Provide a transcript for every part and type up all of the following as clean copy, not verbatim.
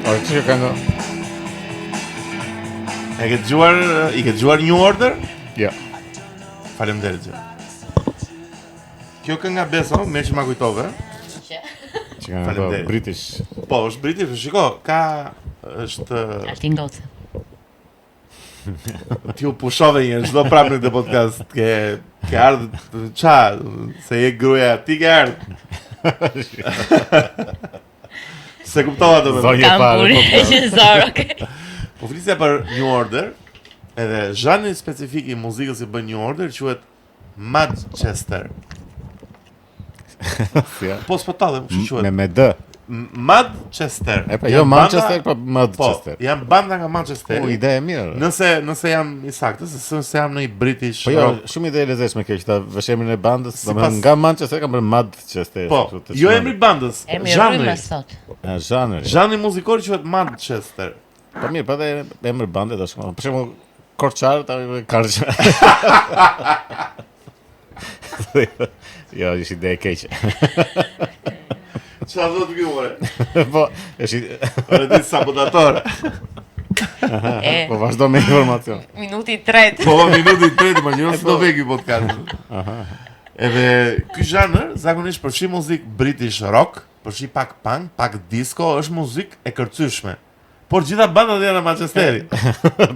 Po ç'është kënga? E ke dëgjuar, i ke dëgjuar New Order? Jo. Faleminderit gjë. Kjo kënga Beso, meqë ma kujtove. Që kanë ato Faleminderit. British. Po, është British, shiko, ka është Altin Goce. Ti u pushove një herë, çdo prapë në këtë podcast ke ke ardhur ça se je gruaja, ti ke ardhur. Se kuptova domethënë. Zonjë e Kam parë. burri po, po. regjisor, okej. Po flisja për New Order, edhe zhanri specifik i muzikës që bën New Order quhet Madchester. Si, ja. Po s'po tallem, kështu quhet. Me me D. M- Madchester. E pa, jo Janë Manchester, banda- po Po, Madchester. janë banda nga Manchester. Po, ide e mirë. Nëse nëse jam i saktë, se nëse jam në i British Po jo, rock. shumë ide e lezetshme kjo që ta vësh emrin e bandës, Sipas- domethënë nga Manchester kam bërë Madchester. Po, kështu të jo çmendur. emri bandës, Emri zhanri. rrymë sot. Ja, zhanri. Zhanri muzikor quhet Manchester. Po mirë, po edhe emër bande tash. Për shembull, Korçar, ta Karçar. Jo, është ide e keqe. Çfarë do të ky more? Po, është ide- Ore di sabotator. E, po vazhdo me informacion. minuti i tretë. Po minuti i tretë, imagjino si do vej ky podcast. Edhe ky zhanër zakonisht përfshin muzikë British rock, përfshin pak punk, pak disco, është muzikë e kërcyeshme. Por gjitha bandat janë në Manchesteri.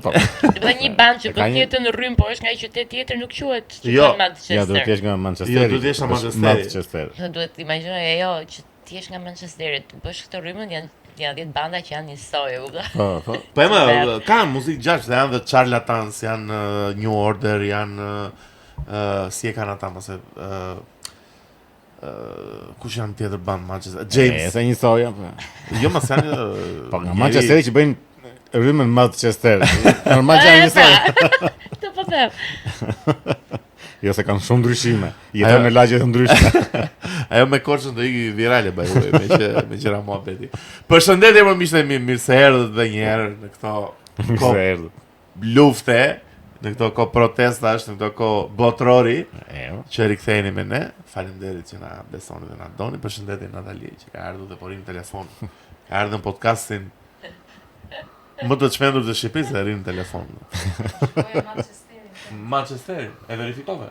Po. Dhe një bandë që E ka bën një- tjetër në rrymë, po është nga një qytet tjetër, nuk quhet që Jo. bën Manchester. Ja, duhet të jesh nga Manchesteri. Jo, duhet të jesh nga Është Manchesteri. Manchester. Do duhet të imagjinoj ajo që ti jesh nga Manchesteri, të bësh këtë rrymën janë janë 10 banda që janë njësoj, e kupton? Po, po. Po e më, Super. ka muzikë gjashtë, se janë The Charlatans, janë uh, New Order, janë uh, uh, si e kanë ata mos e uh, uh, kush janë tjetër band Manchester? E, James. se njësoj janë. Po, Jo, mos janë uh, Po nga njeri- Manchesteri që bëjnë rrymën Manchester. Normal që janë E, njësoj. pra, Të po them. Jo se kanë shumë ndryshime. Jetojnë Ajo- në lagje të ndryshme. Ajo me Korçën do iki virale by the way, me që me që ra muhabeti. Përshëndetje për miqtë e mi, mirë se erdhët edhe një herë në këto Se kohë erdhi. lufte, në këto kohë protestash, në këto kohë botrori E, po. që riktheheni me ne. Faleminderit që na besoni dhe na doni. Përshëndetje Natali që ka ardhur dhe po rrin në telefon. Ka ardhur në podcastin më të çmendur të Shqipërisë dhe rrin në telefon. Manchester, e verifikove.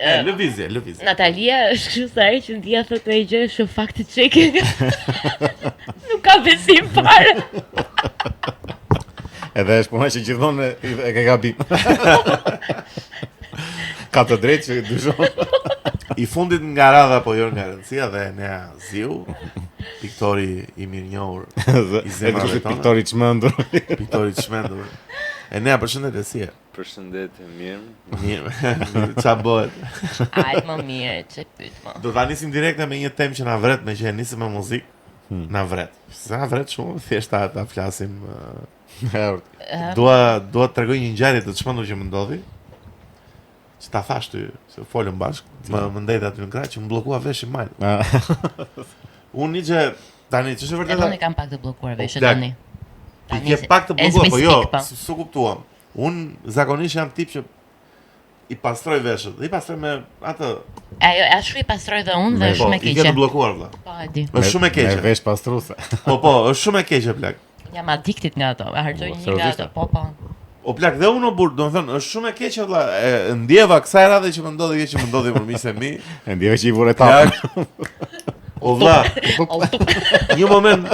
E, lëvizje, lëvizje. Natalia është kështu sa herë që ndija thotë një gjë është fakt checking. Nuk ka besim fare. Edhe është puna që gjithmonë e, e ke gabim. Ka të drejtë që dyshon. I fundit nga radha po jo nga rëndësia dhe Enea Ziu, piktori i mirënjohur, I zemrave Edhe tona. piktori çmendur. piktori i çmendur. Enea, përshëndetje si je? Përshëndetje, mirë. Mirë, mirë, ça bëhet? Ai më mirë, çe pyet më. Do ta nisim direkte me një temë që na vret, me që e nisim me muzikë. Hmm. Na vret. Se na vret shumë, thjesht ta ta flasim. ë, E, Dua dua të tregoj një ngjarje të çmendur që më ndodhi. Që ta thash ty, se folëm bashk, më më ndejt aty në krah që më bllokua veshi majt. a, Unë një që tani ç'është e Edhe vërteta? unë kam pak të bllokuar veshët plak, tani. Ti Tani ke pak të as bllokuar, we po jo, speak, po. s- s'u kuptuam. Unë zakonisht jam tip që i pastroj veshët, dhe i pastroj me atë, Ajo, ashtu i pastroj dhe unë dhe Me- është po, shumë e i ke të keqe. bllokuar vëlla. Po, e di. Është shumë e Me keqe. vesh pastruese. Po po, është shumë e keqe plak. Jam addicted nga ato, e harxoj Po, një nga seriozisht, ato. Po, po. O plak dhe unë o burr, domethënë është shumë e keqe vëlla. E e ndjeva kësaj radhe që më ndodhi kjo që më ndodhi për miqtë e mi. E ndjeve që i vure tapën. Plak. O vëlla, O, tup. një moment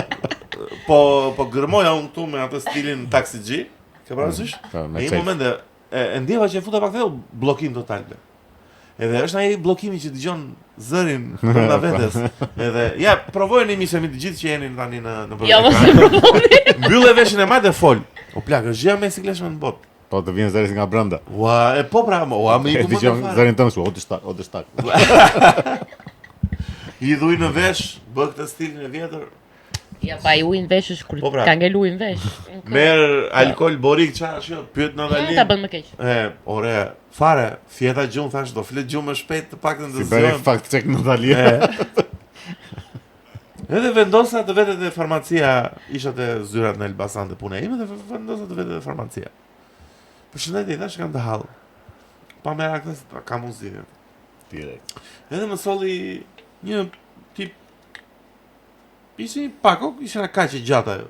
po po gërmoja unë këtu me atë stilin taxi G. Ke parasysh? Po, me Në një qejf. moment e, e, e ndjeva që e futa pak thellë bllokim total. ble. Edhe është ai bllokimi që dëgjon zërin brenda vetes. Edhe ja, provojeni miqtë e mi të gjithë që jeni tani në në Jo, mos e provoni. Mbyllë veshin e majtë dhe fol. O plak, është gjëja më e sikletshme në botë. Po të vjen zëri si nga brenda. Ua, e po pra, mo, ua, më E iku më dëgjon fare. zërin tënd kështu, o dështak, o dështak. I dhuj në vesh, bë këtë stilin e vjetër. Ja, pa i ujin vesh është kur Po, pra. ka ngel ujin vesh. Nuk- Merr alkool borik, çfarë është kjo? Pyet Mm, Natalin. Ta bën më keq. E, ore, fare, fjeta gjumë, thash, do flet gjumë më shpejt të paktën të Si bëre zgjohem. fakt check Natalia. E. Edhe vendosa të vetet e farmacia, isha te zyrat në Elbasan të puna ime dhe vendosa të vetet e farmacia. Përshëndetje, i thash kam të hall. Pa merak tha, se kam unë zgjidhje. Direkt. Edhe më solli një tip. Ishte një pako, ishte nga kaq e gjatë ajo.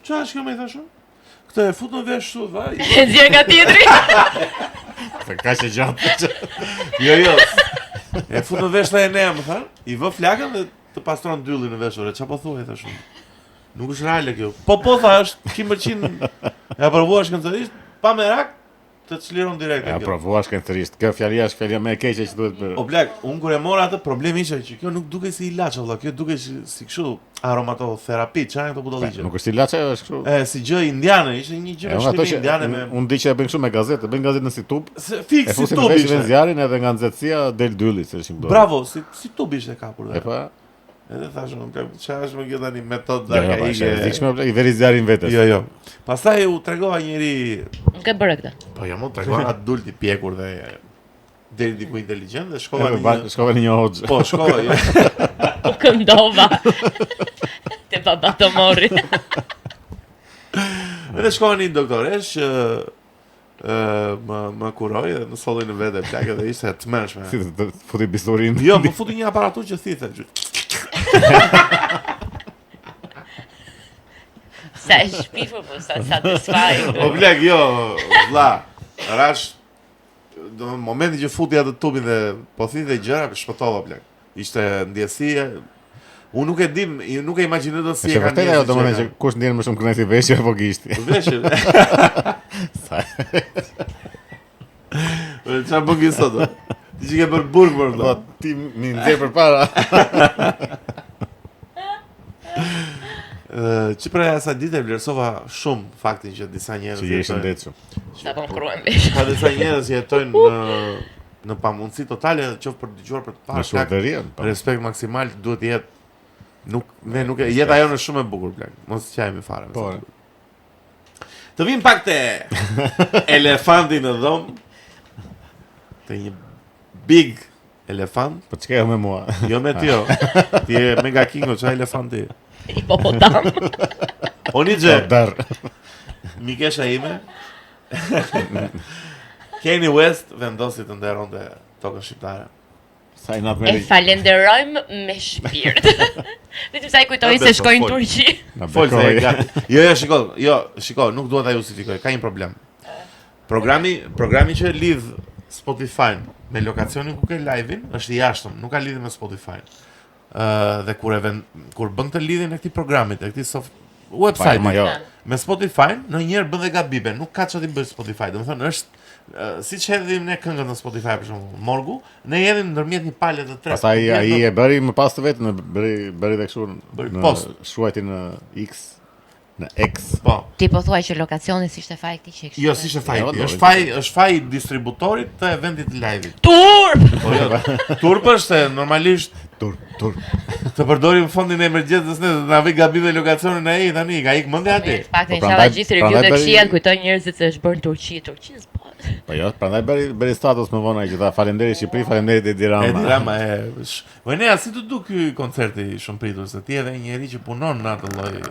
Çfarë është kjo më i thashë? Këtë e fut në vesh kështu, tha. E nxjerr nga tjetri. Se kaq e gjatë. Jo, jo. E fut në vesh tha Enea, më tha. I vë flakën dhe të pastron dyllin në vesh, ore, çfarë po thua i thashë unë. Nuk është reale kjo. Po po tha, është 100% e aprovuar shkencërisht, pa merak, të çliron direkt E e kjo. aprovuar shkencërisht. Kjo fjalia është fjalia më e keqe që duhet për. O plak, unë kur e mora atë problemi ishte që kjo nuk dukej si ilaç valla, kjo dukej si, si kështu aromatoterapi, çfarë janë këto budalliqe? Nuk është ilaç ajo, është kështu. E si gjë indiane, ishte një gjë E me unë ato shkrime që indiane me unë di që e bëjnë kështu me gazetë, e bëjnë gazetë në si tub, se, fiks e si fusin në tub vesh ishte. dhe zjarrin edhe nga nxehtësia del dylli, se është një Bravo, si si tub ishte kapur. E dhe. pa. Edhe thashë, unë, plak, çfarë është më kjo tani metodë Jo, jo, pa, është e arkaike. rrezikshme, plak, i veri zjarrin vetes. Jo, jo. Pastaj u tregova njëri, Nuk e bëre këtë. po jo, më tregova adult i pjekur dhe deri diku inteligjent dhe shkova Edhe në ba- një Shkova në një hoxhë. Po, shkova. Jo. U këndova. Te baba të mori. Edhe shkova në një doktoresh që ë më më kuroi dhe më solli në vete plak edhe ishte e tmerrshme. Si të, të futi bisturin. Jo, më futi një aparaturë që thithe. që- Sa e shpifur, po sa satisfying. O plak, jo, vlla. Rash do në momentin që futi atë tubin dhe po thithe gjëra, shpëtova plak. Ishte ndjesi Unë nuk e dim, nuk e imagjinoj dot si Është e kanë vërtet ajo njerëzit domethënë e që kush ndjen më shumë kënaqësi veshi apo gishti. kanë. Veshi. Sa Çfarë bën ky sot? o? Ti që ke bërë burg për Po vlla. ti mi nxjer përpara. Ë, që prej asaj dite vlerësova shumë faktin që disa njerëz Që je i jetojnë- shëndetshëm. Sa po më kruan vesh. Ka disa njerëz që jetojnë në në pamundësi totale, qoftë për të dëgjuar për të Në parë. plak, shurdhëri. po. Respekt maksimal duhet të jetë nuk ne nuk e jeta jonë është shumë e bukur plak. Mos qajemi fare. me Po. sa duket. Të vim pak te elefanti në dhomë. Te një big elefant, Po çka jo me mua? jo me ti jo. Ti je mega kingo, çfarë elefanti? Hipopotam. Onixhe, Po dër. Mikesha ime. Kanye West vendosi të nderonte tokën shqiptare. Sa i natë E me falenderojmë me shpirt. Vetëm sa i kujtoi Na se beso, shkoi në fol. Turqi. Na Fol se e bekoi. gati. Jo, jo, shiko, jo, shiko, nuk dua ta justifikoj, ka një problem. Programi, programi që lidh Spotify me lokacionin ku ke live-in është i jashtëm, nuk ka lidhje me Spotify. Ë dhe kur e vend, kur bën këtë lidhjen e këtij programit, e këtij soft Pa, website ma jo. me Spotify, ndonjëherë bën dhe gabime, nuk ka çfarë të bëj Spotify. Domethënë është ë, siç hedhim ne këngët në Spotify për shembull, Morgu, ne i hedhim ndërmjet një pale të tretë. Pastaj Nuk ai jep e bëri më pas të vetën, e bëri bëri edhe kështu Bëri në post. shkruajti në X, në X. dot- Po. Ti po thua që lokacioni s'ishte faj këtij që e kishte. Jo, s'ishte faj. Jo, do, Është faj, është faj i distributorit të eventit live-it. Turp! Po jo, turp është se normalisht Tur, tur. të përdorim fondin e emergjencës ne, të na vë gabim me lokacionin ai tani, ka ik mendja aty. Mirë, Faktin Po, inshallah prandaj- gjithë review prandaj të bëri- këqija kujtojnë njerëzit se është bërë në Turqi, Turqi s'po. Po jo, prandaj bëri bëri status më vonë ai që tha faleminderit Shqipëri, faleminderit Edi Rama. Edi Rama e sh... Po ne si të duk ky koncerti shumë pritur se ti edhe një njeri që punon në atë lloj.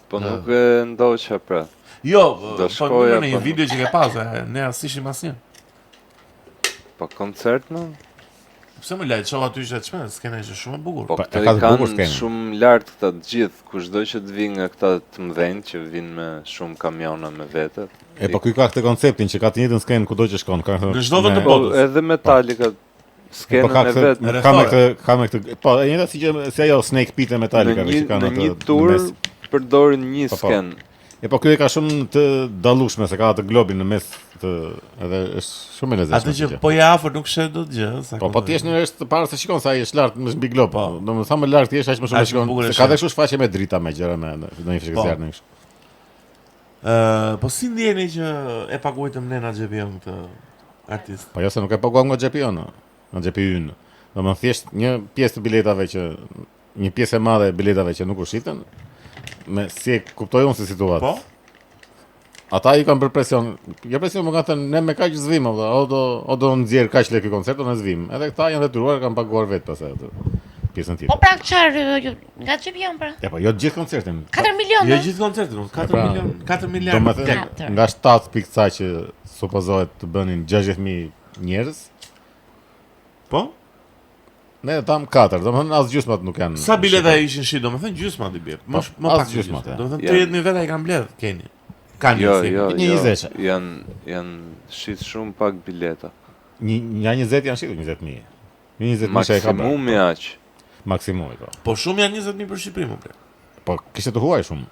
Po nuk e ndoqa pra. Jo, Do po shkoja, në një po. video që ke pasur, e, ne as ishim asnjë. Po koncert më? Pse më laj, çova aty ishte çmendur, skena ishte shumë e bukur. Po Pa, këto e i ka të bukur kanë skenën. shumë lart këta të gjithë, kushdo që të vinë nga këta të mëdhenj që vinë me shumë kamiona me vete. E po ky ka këtë konceptin që ka të njëjtën skenë kudo që shkon, ka Në çdo vend të me- Po botës. edhe Metallica Po skenën ka e këtë, vet. ka me Rrethore. këtë, ka me këtë, po e njëjta si që si ajo Snake Pit e Në Metallica një, që kanë në atë një në tur mes. përdorin një Po, po. skenë. E po ky e ka shumë të dallueshme se ka atë globin në mes të edhe është shumë e lezetshme. Atë si që gjë. po je afër nuk sheh dot gjë, sa Po po ti je në është të parë se shikon sa ai është lart, më mbi glob. Po. Domethënë sa më lart ti je aq më shumë Aq e shikon. më bukur e Se ka sheh. edhe kështu shfaqje me drita me gjëra me ndonjë fishek Po. zjarr në kështu. Ë, po si ndjeni që e paguajtëm ne nga xhepi jon këtë artist? Po jo se nuk e paguam nga xhepi jonë, nga xhepi ynë. Domethënë thjesht një pjesë të biletave që një pjesë e madhe e biletave që nuk u shitën, me si e kuptoj unë si situatë. Po? Ata i kanë bërë presion. Jo presion, më kanë thënë ne me kaq zvim, o vlla, o do o do nxjerr kaq lekë ky koncert, o ne zvim. Edhe këta janë detyruar kanë paguar vetë pastaj atë pjesën Po tjetër. pra çfarë nga xhepi jon pra? E po jo të gjithë koncertin. 4 milion. Jo ë? gjithë koncertin, 4 pra, milion, 4 Do miliard. më thënë, Katër. nga 7 pikë ca që supozohet të bënin 60.000 njerëz, Po? Ne tham 4, domethënë as gjysmat nuk janë. Sa bileta ishin shit, domethënë gjysma i bie. Më Po, më as pak se gjysmat, gjysma. ja. Domethënë Janë- 30000 veta i kanë mbledh Keni. Kanë Jo, si. jo, Një jo. njëzeqe. Janë janë shit shumë pak bileta. Një nga 20 janë shitur 20000. Një 20000 që e ka bërë. Maksimumi aq. Maksimumi po. Po shumë janë 20000 për Shqipërinë, më plak. Po kishte të huaj shumë.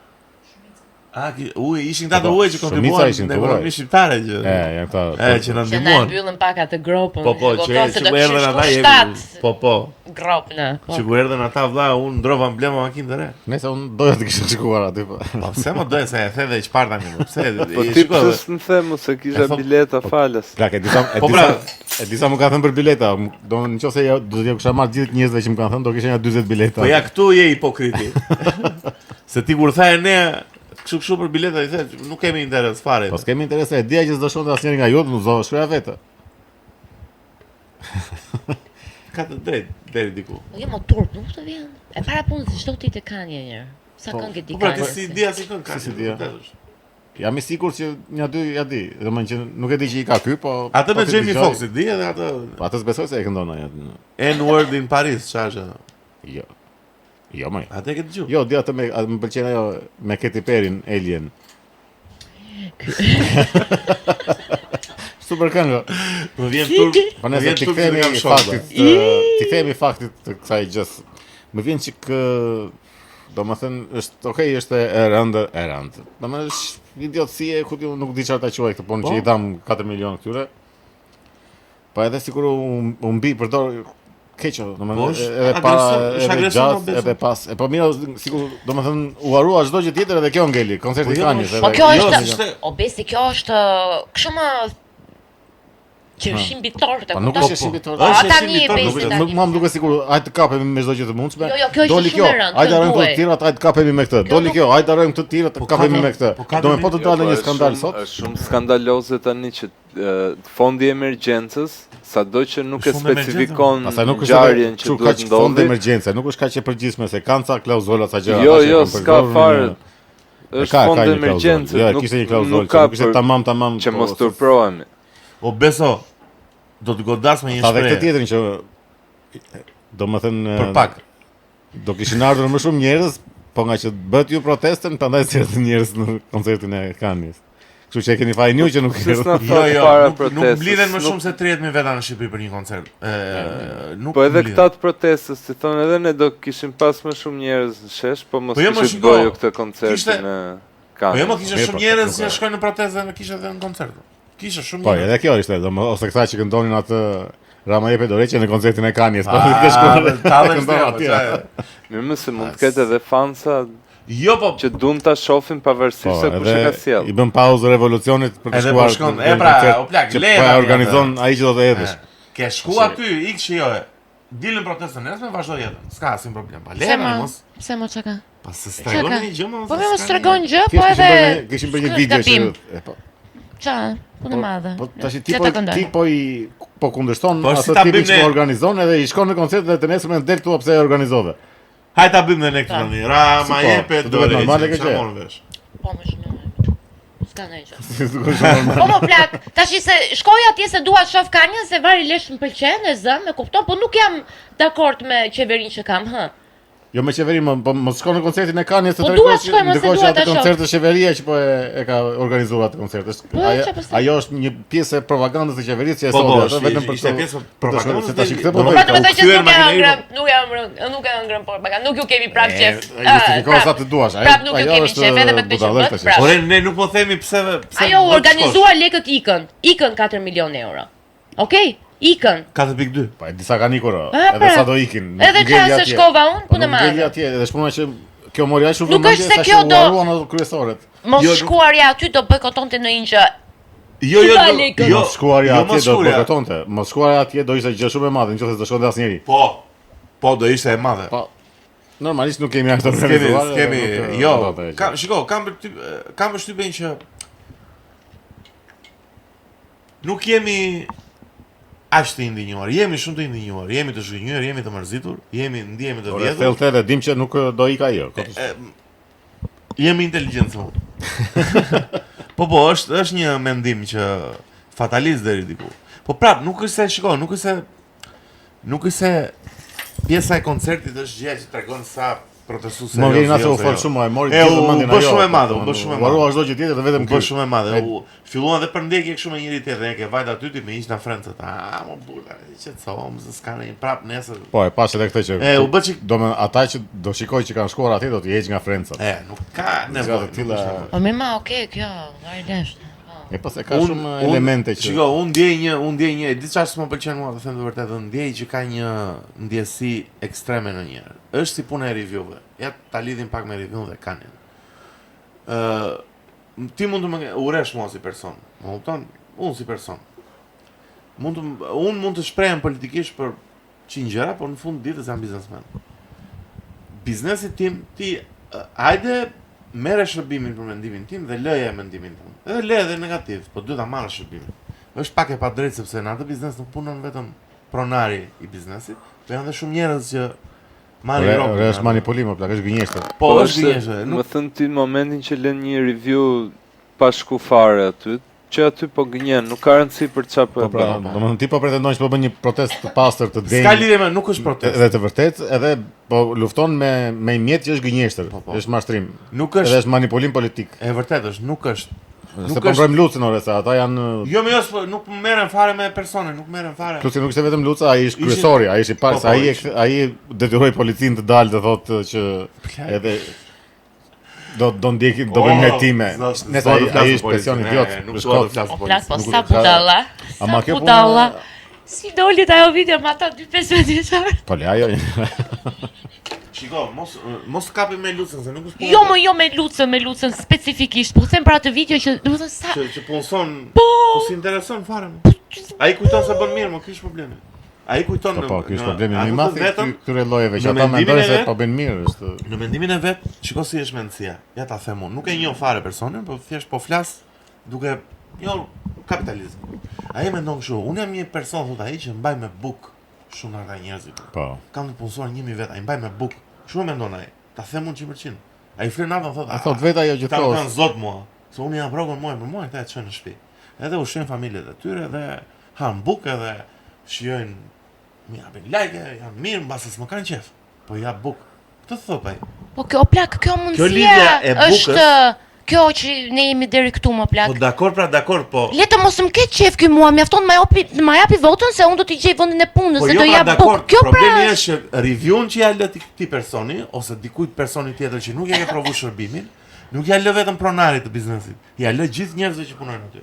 A, ki, ui, ishin këta të Po, huaj që shumica kontribuan ishin në të huaj. ekonominë shqiptare që. E, janë këta. E, që na Që na e ndihmuan. mbyllën pak atë gropën. Po po, që kupton se që do ku kishin erdhën ata shku jemi. shtat Po po, Grop në. Po. që ku erdhën ata vlla, unë ndrova mblema makinë të re. Nëse unë doja të kisha shkuar aty po. Po pse më doje se e the dhe çfarë tani? mo, Pse? Po e ti shiko, pse s'më the mu se kisha E thot- bileta falas. Plak, e disa e Po disa pra. e disa më kanë thënë për bileta. M- Do në qoftë se ja, do t'ja kisha marrë gjithë njerëzve që më kanë thënë, do kisha një 40 bileta. Po ja këtu je hipokriti. se ti kur tha e ne kështu kështu për bileta i the nuk kemi interes fare. Po s'kemi interes, e dija që s'do shkonte asnjëri nga ju, nuk do shkoja vetë. Ka të drejtë deri diku. Po jo, mo turp, nuk të vjen. E para punës çdo ditë e kanë një njërë. Sa këngë di Po pra ti kanë. si dia si këngë ka. Si si dia. vërtet është. Jam i sigurt që një dy ja di, domethënë që nuk e di që i ka ky, po Atë po me ti Jamie dëgjoj. Foxx e di edhe atë Po atë s'besoj se e këndon ai atë. N-word in Paris, çfarë është ajo? Jo. Jo më. Atë e ke dëgjuar? Jo, di atë me atë më pëlqen ajo me Katy Perryn, Alien. Super këngë. Më vjen turp. Po Më nëse vjen ti turp që kthehemi kam shok. faktit, të- ti kthehemi faktit të kësaj gjës. Më vjen çik ë, domethënë është okay, është e rëndë, e rëndë. Domethënë është idiotësie, ku di unë, nuk di çfarë ta quaj këtë punë Po. që i dham 4 milion këtyre. Po edhe sikur u, u mbi përdor keq, o, Po, domethënë është edhe para agresor, është edhe agresor, gjatë, o, beso. edhe pas. E po mirë, sikur domethënë u harrua çdo gjë tjetër edhe kjo ngeli, koncerti Po i jo, Kanyes. Po edhe- kjo Jo, është, s'ishte- o besi, kjo është kështu më qershim mbi tortë, Po nuk kupton? është qershim mbi tortë. Po, Është tani qershim mbi tortë, besi nuk- tani. Nuk mua më duket sikur hajde të kapemi me çdo gjë të mundshme. Jo, jo, kjo ishte Doli shumë kjo, e rëndë, hajde kjo harrojmë këto duhej. të tjerat, hajde të kapemi me këtë. Kjo Doli nuk- kjo, hajde harrojmë këtë tjerat, të Po kapemi ka- me këtë. po ka Do me po të Jo, dalë po, një është skandal shumë- sot. Është shumë skandaloze tani që e, fondi i emergjencës, sado që nuk e Shumë emergjencë. specifikon Pastaj nuk është edhe ngjarjen që kështu duhet kaq fond ndodhi. emergjence, nuk është kaq e përgjithshme se kanë ca klauzola ca gjëra. Jo, ata që jo, kanë s'ka përdorur fare. në- E Është ka, fond ka një klauzolë. emergjence, Jo, e nuk kishte një klauzolë, nuk që ka nuk ishte për- tamam tamam. që po, mos se- turprohemi. O beso, do të godas me një Ta dhe këtë shprehje. tjetrin që domethënë Për pak. do kishin ardhur më shumë njerëz, po nga që bëhet ju protestën, prandaj sjellën njerëz në koncertin e Kanyes. Kështu që e keni fajin ju që nuk Pse s'na Jo, thot jo, para nuk, nuk protestës? mblidhen më nuk- shumë se 30000 veta në Shqipëri për një koncert. Ë, nuk Po edhe mblidhen. këta të protestës, si thonë edhe ne do kishim pas më shumë njerëz në shesh, po mos Po jo, mo, kishit shiko, bërë ju këtë koncertin kishte- e Po jo, Kanyes. mo kishte Mirë, shumë po, njerëz nuk që e- shkojnë në protestë dhe në kishte edhe në koncert. Kishte shumë Po, njerëz. edhe kjo ishte, domo, ose këta që këndonin atë Rama jepet dorëheqje në koncertin e Kanyes, po Ah, ke shkuar. tallesh këndon ti, atje. po, çfarë? Mirë më se mund të ketë edhe fansa Jo, po që duan ta shohin pavarësisht Po, se kush e edhe ka sjell. i bën pauzë revolucionit për të Edhe shkuar. po shkon, në e pra, koncert o plak, që le po e tani organizon atë. ai që do të hedhësh. Ke shku aty, ik shijoje. Dil në protestën nesër, vazhdo jetën. S'ka asnjë problem. Pa le Pse tani mo? mos. Pse mo çka? Pa se s'tregon Çka? një gjë mo. Po se më mos s'ka tregon një- gjë, po Thjesht kishin edhe bërë një- kishin bërë një s'ka video që gabim. e, po, Ça, punë e madhe. Po tash ti Le po ta këndoj. ti po i po kundërshton Po, si atë ta tipin bëjmë që ne? po organizon edhe i shkon në koncert dhe të nesërmen del thua pse e organizove. Hajde ta bëjmë dhe ne këtë Pa. tani. Rama Si po, jepet të duket dorëheqje, normale kjo çfarë gjë? morën vesh? Po më shumë normal. S'ka ndonjë gjë. Si duket shumë normal. Po mo plak, tash se shkoj atje se dua të shoh Kanjën se vari lesh më pëlqen e zëm, e kupton, po nuk jam dakord me qeverinë që kam, hë. Jo me qeveri, mo, po mos shkon në koncertin e Kanyes, Po dua të shkoj, mos e ndërkohë që dua atë ta shoh. koncert është qeveria që po e, e ka organizuar atë koncert. Është Po, ajo, ç'a pastaj? ajo është një pjesë e propagandës së qeverisë që e Po, po, solli atë është- vetëm për ishte të pjesë e për të shkuar, propagandës se tash dhe- këtë po do bëj. Po do të u thotë që kthyer nuk e makineri, hëngrëm, nuk e hëngrëm, nuk e hëngrëm propagandë, nuk ju kemi prap qef. E, Justifikohet sa të duash. Ajo Prap nuk ju ajo kemi është qef edhe me këtë që budallëk bët, tash. prap. Ore, ne nuk po themi pse pse Ajo u do të shkosh. organizua lekët ikën, ikën 4 milion euro. Okej? Ikën. 4.2. Po e disa kanë ikur, o, Pa, edhe pra. sa do ikin. nuk Edhe ngeli çfarë se atje. shkova unë, Po punë e nuk ngeli madhe. atje, edhe shpuna që kjo mori aq shumë Nuk vëmendje është se sa kjo që u do- harruan ato kryesoret. Mos Jo, nuk- shkuarja aty do bojkotonte ndonjë gjë. Jo, jo, Ka jo, lekët. jo, Mos shkuarja jo, atje mos do shkuarja. bojkotonte. Mos shkuarja atje do ishte gjë shumë e madhe, nëse s'do shkonte asnjëri. Po. Po do ishte e madhe. Po normalisht nuk kemi aq të S'kemi, organizuar. s'kemi, edhe nuk, jo, ndodh ajo gjë. kam, shiko, kam përtyp, kam përshtypjen që nuk jemi aq të indinjuar. Jemi shumë të indinjuar, jemi të zhgënjur, jemi të mërzitur, jemi ndihemi të Ore, vjedhur. thellë thellë, dim që nuk eh, do ik ajo. Kot është. E, jemi inteligjent thonë. po po, është është një mendim që fatalist deri diku. Po prap, nuk është se shiko, nuk është se nuk është se Pjesa e koncertit është gjëja që tregon sa protestues Më vjen atë u fol shumë, e mori E, gjithë u mendjen bë ajo. shumë e madhe, u bë shumë e madhe. Varua çdo gjë tjetër dhe vetëm U ky. bë shumë e madhe. E- U filluan dhe përndjekje kështu me njëri tjetrin, e ke vajt aty ti me ish na frëncët. Ah, mo burra, qetësohem, se s'ka ndonjë prap nesër. Po, e pash edhe këtë që E, u bë çik do me ata që do shikoj që kanë shkuar atje do t'i heq nga frëncët. E, nuk ka Gjëra nevojë. të tilla. nuk është nevojë. Po mirë, ma, okay, kjo, vari lesh. Po. E pas e ka shumë elemente që Shiko, unë ndjej një, unë ndjej një, e di çfarë s'më pëlqen mua, të them të vërtetën, ndjej që ka një ndjesi ekstreme në njerë. Është si puna e review-ve. Ja ta lidhim pak me review-n dhe kanin. Ë, ti mund të më uresh mua si person. Më kupton? Unë si person. Mund të unë mund të shprehem politikisht për 100 gjëra, por në fund të ditës jam biznesmen. Biznesit tim, ti ë, hajde merre shërbimin për mendimin tim dhe lëje mendimin tënd. Edhe lëje edhe negativ, po duhet ta marrësh shërbimin. Është pak e padrejtë sepse në atë biznes nuk punon vetëm pronari i biznesit, po janë edhe shumë njerëz që marrin Ore, rrogën. ore, është manipulim, o plak, është gënjeshtër. Po, është gënjeshtër. Më Nuk thënë ti në momentin që lën një review pa shku fare aty, që aty po gënjen, nuk ka rëndësi për çfarë po Po e pra, bën. domethënë ti po pretendon që po bën një protest të pastër, të denjë. s'ka lidhje me, nuk është protest. Edhe të vërtet, edhe po lufton me me një mjet që është gënjeshtër, Po, po. është mashtrim. Nuk Edhe është është manipulim politik. e vërtetë është, nuk është. Se Nuk po është. mbrojmë Lucën ore, se ata janë Jo, më jo, s'po- nuk merren fare me persone, nuk merren fare. Plus nuk ishte vetëm Luca, ai ishte Ishin- kryesori, ai ishte i parë, Po, se po, ai e ishin. ai detyroi policinë të dalë të thotë që edhe do do ndjekin, do bëjmë Oh, hetime. s'do- Nëse s'do ai të flas ai për është presion policin, idiot, e, Nuk është dua të kot. flas O për plak, po policin. sa Nuk ka- budalla. Sa Ama kjo puna- budalla. Si doli ajo video me ata 2-15 vjeçar? Po le ajo. Shiko, mos mos kapim me Lucën se nuk është puna. Jo, më jo me Lucën, me Lucën specifikisht. Po them për atë video që, domethënë sa që që punëson Po, Po si intereson fare. mo. Ai kujton se bën mirë, mo ky është problemi. Ai kujton Po po, ky është problemi a më i kupton madh i vetëm këtyre llojeve që në ata mendimin mendojnë e se vet- po bëjnë mirë, është në mendimin e vet, shiko si është mendësia. Ja ta them unë, nuk e njoh fare personin, po thjesht po flas duke jo kapitalizëm. Ai mendon kështu, unë jam një person thotë ai që mbaj me buk shumë nga ata njerëzit. po. Kam të punësuar 1000 vet, ai mbaj me buk. Kështu e mendon ai. Ta them unë 100%. Ai flen natën thotë, A thot vetë ajo Ta më gjithkohës. kanë zot mua, se unë jam rrogën muaj për muaj, këta e çojnë në shtëpi. Edhe ushqejnë familjet e tyre dhe han bukë edhe shijojnë, më japin like, janë mirë, mbase s'më kanë qef, po jap bukë. Këtë thot ai. po kjo o plak, kjo Kjo lidhja mundësia e bukës- është kjo që ne jemi deri këtu më plak. Po dakor pra dakor, po Le të mos më ketë qef ky mua, mjafton ma japi, ma japi votën se unë do t'i gjej vendin e punës Po dhe jo do pra jap dakor, bukë. Kjo pra problemi është është që review-n që ja lë ti këtij personi ose dikujt personi tjetër që nuk e ke provu shërbimin, nuk ja lë vetëm pronarit të biznesit, ja lë gjithë njerëzve që punojnë aty.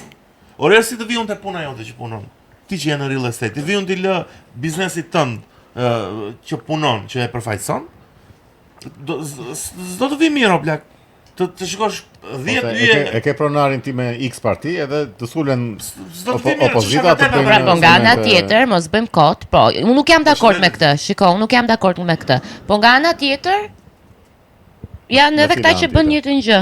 Ore si të vi unë te puna jote që punon, ti që je në real estate, ti vi unë ti lë biznesit tënd ë, që punon, që e përfaqëson, do z- z- s'do të vi mirë o plak. Të të shikosh 10 Ose E yje. ke, e ke pronarin ti me X parti edhe të sulen S'do të opo- vi mirë, ç'është opozita e të vërteta, bëjnë Pra, po nga ana instrumente- tjetër, mos bëjmë kot, po, unë nuk jam dakord me këtë. Shiko, unë nuk jam dakord me këtë. Po nga ana tjetër janë Nga edhe cila këta që anë bën tjetër? njëjtën gjë.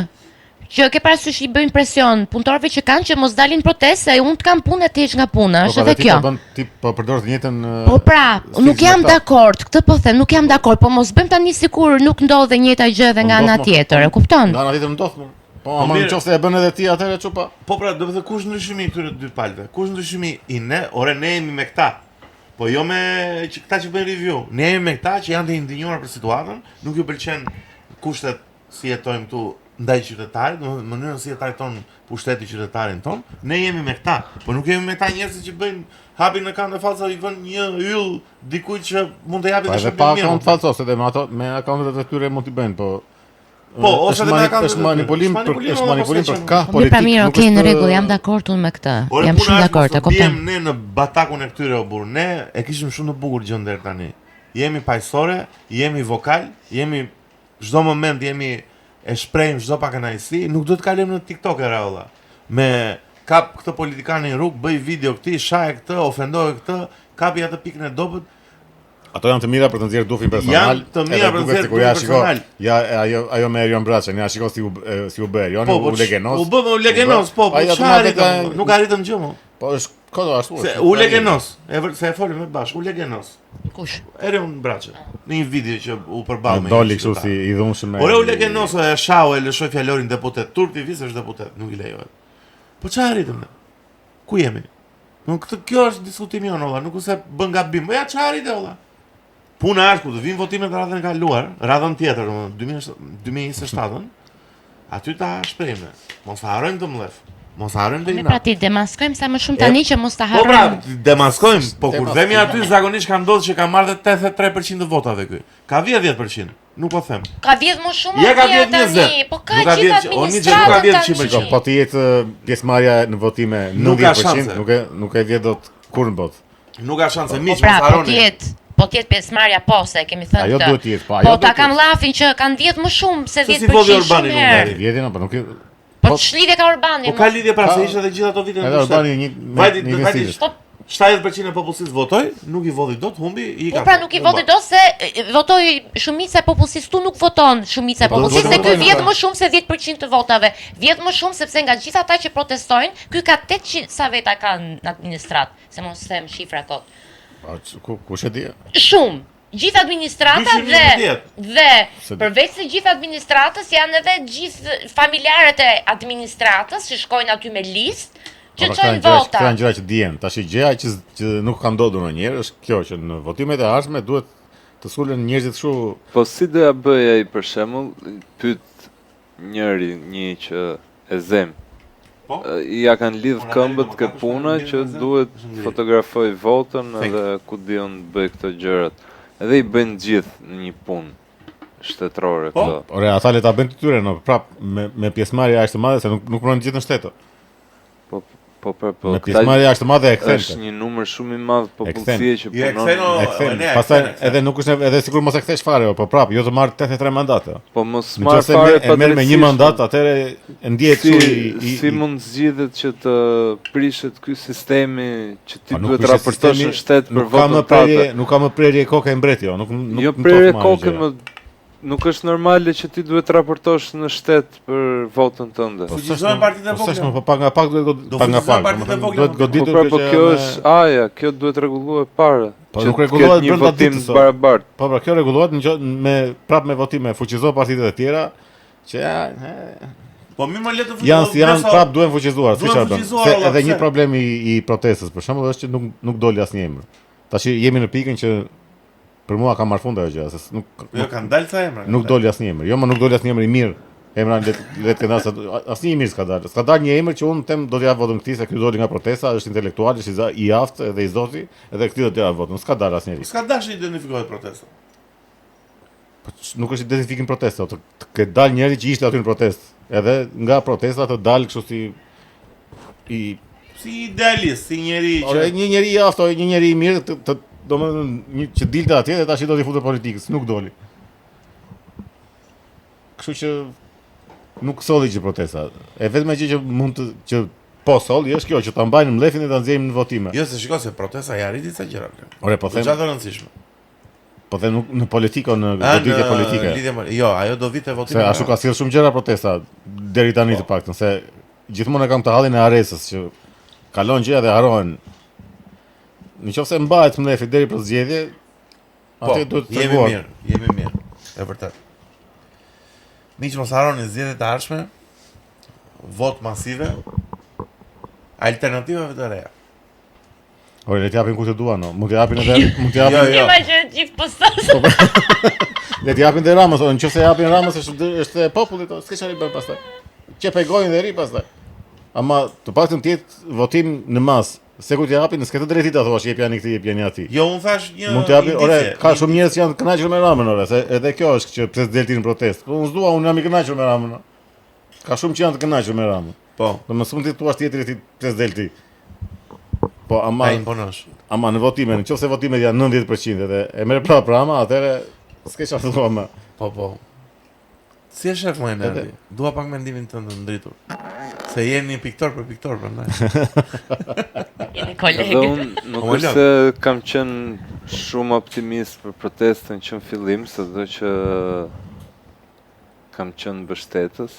Që ke parasysh i bëjnë presion punëtorëve që kanë që mos dalin protestë, se unë të kam punë e ti heq nga puna, Po, është pra, edhe dhe ti kjo. Po bën ti po përdor të njëjtën Po pra, stil nuk me jam këta. dakord, këtë po them, nuk jam dakord, po mos bëjmë tani sikur nuk ndodh e njëjta gjë edhe Po nga ana ndodh, mo. tjetër, e kupton? Nga ana tjetër ndodh. mo. Po, Po ama mirë. në qoftë se e bën edhe ti atëherë çupa. Po pra, do të thë kush ndryshimi i këtyre dy palëve? Kush ndryshimi i ne? Ore ne jemi me këta. Po jo me që këta që bëjnë review. Ne jemi me këta që janë të indinjuar për situatën, nuk ju pëlqen kushtet si jetojmë këtu ndaj qytetarit, do të thënë mënyrën si e trajton pushteti qytetarin ton. Ne jemi me këta, po nuk jemi me këta njerëzit që bëjnë hapin në kanë falsa i vën një yll dikujt që mund të japi Po dhe edhe shërbim pa mirë. akaunt falso, se edhe me ato me akauntet e tyre mund t'i bëjnë, po Po, ose është edhe me mani- akauntet është e tyre. manipulim Është për manipulim, është edhe manipulim mos për e qenë. kah Po mirë politik. pra mirë, nuk okay, në është- rregull, jam dakord unë me këtë. Ore, Jam puna shumë është dakord, mos e të kupton. Biem ne në batakun e këtyre o burr. Ne e kishim shumë të bukur gjën deri tani. Jemi paqësore, jemi vokal, jemi çdo moment jemi e shprehim çdo pakënaqësi, nuk duhet kalojmë në TikTok era valla. Me kap këtë politikanin në rrugë, bëj video këtij, shaje këtë, ofendoje këtë, kapi atë pikën e dobët. Ato janë të mira për të nxjerrë dufin personal. Janë të mira edhe për të duket nxjerrë sikur ja dufin shiko, personal. Ja e, ajo ajo me Erion Braçën, ja shiko si u e, si u bë Erioni, Po, u po, legenos. U bë u legenos, po, po Ai atë çfarë ma arritëm? vetë- Nuk arritëm gjë mo. Po është kodo ashtu. Se është. u legenos, e vër, se e folëm me bashkë, u legenos. Kush? Erion Braçe, në një video që u përball me. një Doli kështu qytetar. si i dhunshëm me. Ore u legenos e shau e lëshoi fjalorin deputet. Turp i vis është deputet, nuk i lejohet. Po çfarë arritëm ne? Ku jemi? Nuk këtë kjo është diskutimi jonë valla, nuk është se bën gabim. Po ja çfarë arrite valla? Puna është kur të vinë votimet radhën e kaluar, radhën tjetër, domethënë 2027-ën, aty ta shprehim ne. Mos ta harrojmë të mllef. Mos ta harrojmë të Ne inat. pra ti demaskojmë sa më shumë tani që mos ta Po pra, harrojmë. demaskojmë, po kur Demaskojmë. vemi aty zakonisht ka ndodhur që ka marrë dhe 83% të votave ky. Ka vjedh 10%, nuk po them. Ka vjedh më shumë Ja ka atje vjedh tani, 20. po ka Nuk ka gjithë vjedh- o, një gjë nuk ka administratën vjedh tani. 100%. Shiko, po të jetë pjesëmarrja në votime Nuk ka 90%, shanse. nuk e nuk e vjedh dot kurrë në botë. Nuk ka shanse Po miq, pra, mos po harroni. të jetë, po të jetë pjesëmarrja po se e kemi thënë Ajo këtë. duhet të jetë, po ajo Po duhet ta të kam jetë. llafin që kanë vjedh më shumë se Se si 10% vodhi Orbani shumë në herë. Hungari. Vjedhin apo nuk e Po ç'lidhje ka Orbani? Po mo? ka lidhje pra se Ka- ishte edhe gjithë ato vite në Edhe pushtet. Orbani një me Vajti një vajti investish. Po 70% e popullsisë votoi, nuk i vodhi dot, humbi, i Po ka. pra nuk i voti dot se e, votoi shumica e popullsisë tu nuk voton shumica e Po, popullsisë do se ky votojnë vjedh ata. më shumë se 10% të votave. Vjedh më shumë sepse nga gjithë ata që protestojnë, ky ka 800 sa veta ka në administrat, se mos them shifra kot. Po, ku kush e di? Shumë. Gjithë administrata dhe 211. dhe Se di. përveç se gjithë administratës janë edhe gjithë familjarët e administratës që shkojnë aty me listë që Po, çojnë këta janë gjëra- vota. Këta janë gjëra që dihen. Tash gjëja që që nuk ka ndodhur ndonjëherë është kjo që në votimet e ardhshme duhet të sulen njerëzit kështu Po si do ja bëj ai për shembull, pyet njëri, një që e zem. Po? E, Ja kanë lidh Unë këmbët ma kë ka puna përshtypjen, që e zem, duhet është ngrirë. fotografoj votën Fake. edhe ku diun të bëj këto gjërat. Edhe i bëjnë gjithë në një punë shtetërore Po? këto. Ore, ata le ta bëjnë të tyre, no, prap me me pjesëmarrje aq të madhe se nuk nuk pronojnë gjithë në shtet. o. Po po po po. Me këta pjesëmarrje aq të madhe e kthen. është një numër shumë i madh popullsie që Jo, e punon. kthen, o, E kthen. e, ne, e Pastaj kthen, e kthen. edhe nuk është edhe sikur mos e kthesh fare, o, po prap, jo të marr 83 mandate. o. Po mos Në marr qoftë se fare merr- e merr me një padrejtësisht, mandat, atëherë e ndihet Si, kështu i, i, si i- mund zgjidhet që të prishet ky sistemi që ti Pa, nuk duhet prishet raportosh sistemi, në shtet për nuk ka më votën prerje, tënde. nuk ka më prerje koke e mbreti, jo, nuk nuk Jo nuk prerje tof marrë koke gjëra. më nuk është normale që ti duhet raportosh në shtet për votën tënde. Po, Fuqizohen s'është më- partitë e po, s'është vogla. më, po pak nga pak duhet god- Do pak nga fuqizohen pak, partitë e domethënë, vogla, duhet po. Po goditur pra, po që kjo me- është aja, kjo duhet rregulluar para. Po, që nuk të ketë rregullohet një brenda votim ditës, të o. barabartë. Po pra, kjo rregullohet në qo- me prap me votime, fuqizo partitë e tjera që ja, e, Po mirë më le të janë si janë Bleso, prap duhen fuqizuar, si Duhen çfarë bën. fuqizuar, Se olla, edhe një pse? problem i, i protestës për shembull është që nuk nuk doli asnjë emër. Tash jemi në pikën që për mua ka marrë fund ajo gjë, se s- nuk Jo, kanë dalë ca emra. nuk doli asnjë emër. Jo, më nuk doli asnjë emër i mirë. Emra le le të kenë asnjë i mirë s'ka dalë. S'ka dalë një emër që unë them do t'ja votën këtij se ky doli nga protesta, është intelektual, është i za- i aftë edhe i zoti, edhe këtij do t'ja votën. S'ka dalë asnjëri. S'ka dashur identifikohet protesta. Po ç- nuk është identifikim protesta, të, të ketë dalë njëri që ishte aty në protestë. Edhe nga protesta të dalë kështu si i Si idealist, si njeri që Ore, një njeri i aftë, ore, një njeri i mirë, të, të domethënë një që dilte atje dhe tash i do t'i futet politikës, nuk doli. Kështu që nuk solli gjë protesta. E vetme gjë që mund të që po solli është kjo që ta mbajnë mlefin dhe ta nxjerrim në votime. Jo, se shiko se protesta i arriti ca gjëra. bler. Ore, po them, Goxha të rëndësishme. po them nuk në politikë, o në A, goditje politike. Lidhje poli- Jo, ajo do vite Se votime. ashtu ka sjell shumë gjëra protesta deri tani Po. të paktën, se gjithmonë e kam të hallin e aresës që kalon gjëra dhe harrohen. Në qoftë se mbahet mlefi deri për zgjedhje, Po, aty duhet të jemi treguar. mirë, jemi mirë. E vërtet. Miq, mos harroni zgjedhjet e ardhshme, vot masive, alternativave të reja. Ore, le t'japin ku të duan, no. Mund t'japin edhe mund Jo, t'japin, jo. Ima që gjithë postos. le t'japin dhe Ramës, o, në qoftë se japin Ramës është është e popullit, o, s'ke çfarë i bën pastaj. Qep e gojën dhe ri pastaj. Ama të paktën të jetë votim në masë. Se ku t'japin, s'ke të drejtë ta thuash jep janë këtij, jep janë atij. Jo, unë thash një Mund t'japin, ore, indicie, ka një shumë njerëz që janë të kënaqur me Ramën, ore, se edhe kjo është që pse s'del ti në protestë. Po unë s'dua, unë jam i kënaqur me Ramën. o. Ka shumë që janë të kënaqur me Ramën. Po, Domethënë s'mund ti thuash tjetrit ti pse s'del ti. Po ama ta imponosh. ama në votime, në qoftë se votimet janë 90% edhe e merr prapë Rama, atëherë s'ke çfarë të thua më. Po, po. Si e shef më Enerdi? Dua pak mendimin tënd të ndritur. Se je një piktor për piktor, prandaj. Jeni Edhe kolegë. unë nuk Po, është se kam qenë shumë optimist për protestën që në fillim, se do që kam qenë mbështetës.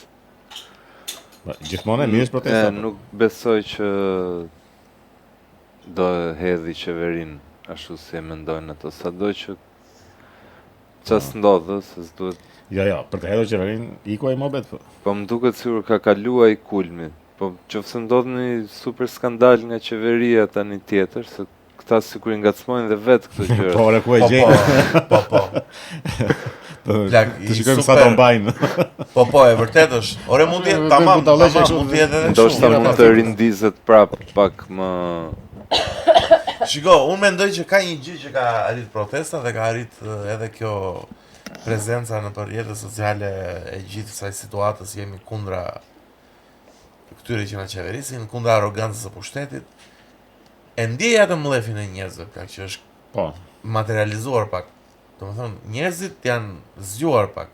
Po, Gjithmonë e mirë është protesta. E, po. nuk besoj që do e hedhi qeverin ashtu si e mendojnë ato, sado që Po. qa s'ndodh, ë, se s'duhet Jo, jo, për të hedhur qeverinë iku ai mohabet. Po. Po më duket sikur ka kaluar ai kulmi. Po qofse ndodh një super skandal nga qeveria tani tjetër, se këta këta sikur i ngacmojnë dhe vetë këto gjëra. Po, ore, ku e Po, gjejnë? po, po, po. Plak, Të i shikojmë sa super- do mbajnë. Po, po, e vërtet është. Ore, mund të jetë Bëjmë tamam, budallëqe tamam, kështu. mund të jetë edhe kështu. Ndoshta Mira, mund pa të tjetër. rindizet prap pak më Shiko, unë mendoj që ka një gjë që ka arrit protesta dhe ka arrit eh, edhe kjo prezenca në për rrjetet sociale e gjithë kësaj situatës jemi kundra këtyre që na qeverisin, kundra arrogancës së pushtetit. E ndjej atë mllefin e njerëzve, plak, që është Po. materializuar pak. Domethënë, njerëzit janë zgjuar pak.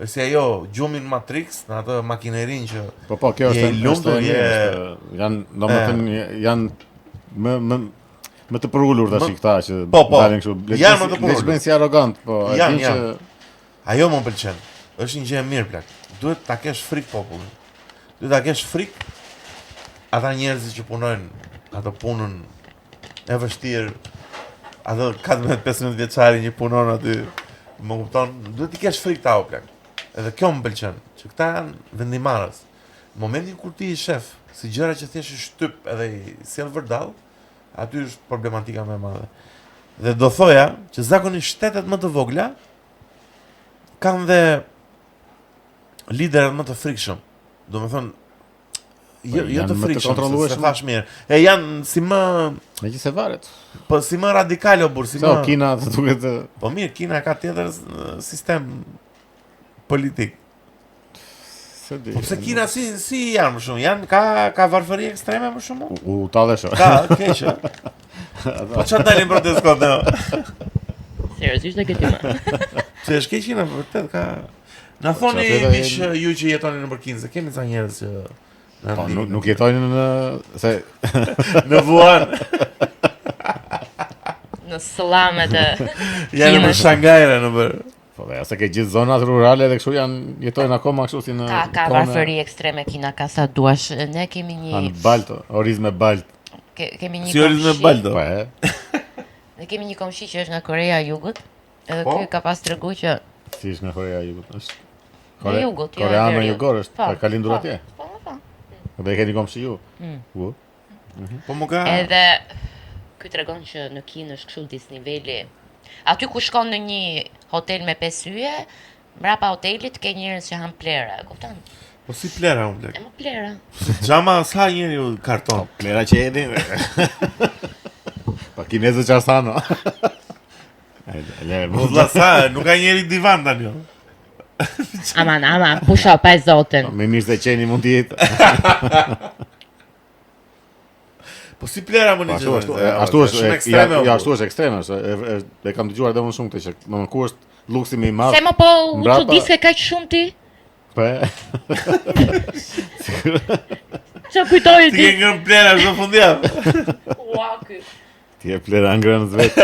Është si ajo gjumi në Matrix, në atë makinerinë që Po po, kjo Je është i lumtur, është e mirë, je- është- janë domethënë janë më më më të përulur tash Më- këta që Po, po. dalin kështu. Le të Janë bëjnë më të si- Le të përulur. bëjnë si arrogant, po e Janë, din që janë. Ajo më pëlqen. Është një gjë e mirë plak. Duhet ta kesh frikë popullin. Duhet ta kesh frikë ata njerëzit që punojnë atë punën e vështirë, atë 14-15 vjeçarin që punon aty, më kupton? Duhet t'i kesh frikë ta o plak. Edhe kjo më pëlqen, që këta janë vendimarrës. Në momentin kur ti i shef si gjëra që thjesht i shtyp edhe i sjell vërdall, aty është problematika më e madhe. Dhe do thoja që zakonisht shtetet më të vogla kanë dhe liderët më të frikshëm. Do me thënë, jo, Po, jo janë të më të frikshëm, se, se kontrollueshëm. thash mirë. E janë si më, megjithëse varet. po si më radikal o burr, si Se më... o Kina të duket e, Po mirë, Kina ka tjetër s- sistem politik. se di. Po pse Kina si si janë më shumë? Janë ka ka varfëri ekstreme më shumë? U, u tallesh. o. Ka, keq. ë. Po çfarë dalin protest kot ne? Seriozisht e ke ti më. Pse është keq Kina vërtet ka Na thoni çfarë thotë miq ju që jetoni në Kinë, se kemi ca njerëz që na Po ndjekin. nuk nuk jetojnë në se në Wuhan, Në sllamet e janë në Kinës. Shanghai në për. po dhe se ke gjithë zonat rurale dhe kështu janë jetojnë akoma kështu si në Ka ka kohën e- varfëri ekstreme Kina ka sa duash. Ne kemi një Janë balt, oriz me balt. ke, kemi një Si oriz me komshi- baldo. Po e. Ne kemi një komshi që është nga Korea e Jugut. Edhe Po? ky ka pas tregu që Si është nga Korea e Jugut? Është Nga jugut, jo e Koreano veriut. jugor është, Po, ka, ka lindur po, atje. Po, po. Dhe e keni komshi ju. Mm. U. Po më ka Edhe ky tregon që në Kinë është kështu disniveli. Aty ku shkon në një hotel me pesë yje, mbrapa hotelit ke njerëz që han plera, e kupton? Po si plera unë plak. E më plera. Xhama sa njeriu karton. Plera që edhin. Pa kinezët çfarë thanë? Hajde, lere. Po vlla sa, nuk ka njeri divan tani. jo. Aman, aman, pusha pa e zotin. Më mirë se qeni mund të jetë. Po si plera më Po një ashtu gjë. ashtu, e, ashtu është, shumë e, ja, ekstreme. ja, o, ashtu është ekstreme, është, e, e, e kam dëgjuar edhe unë shumë këtë që, domethënë ku është luksi më i madh? Se më po u Mbrapa- çudiske kaq shumë ti? Po. e, Ço kujtoi Ti ti? ke ngrënë plera çdo fundjavë. Ua ky. Ti e plera ngrënës vetë.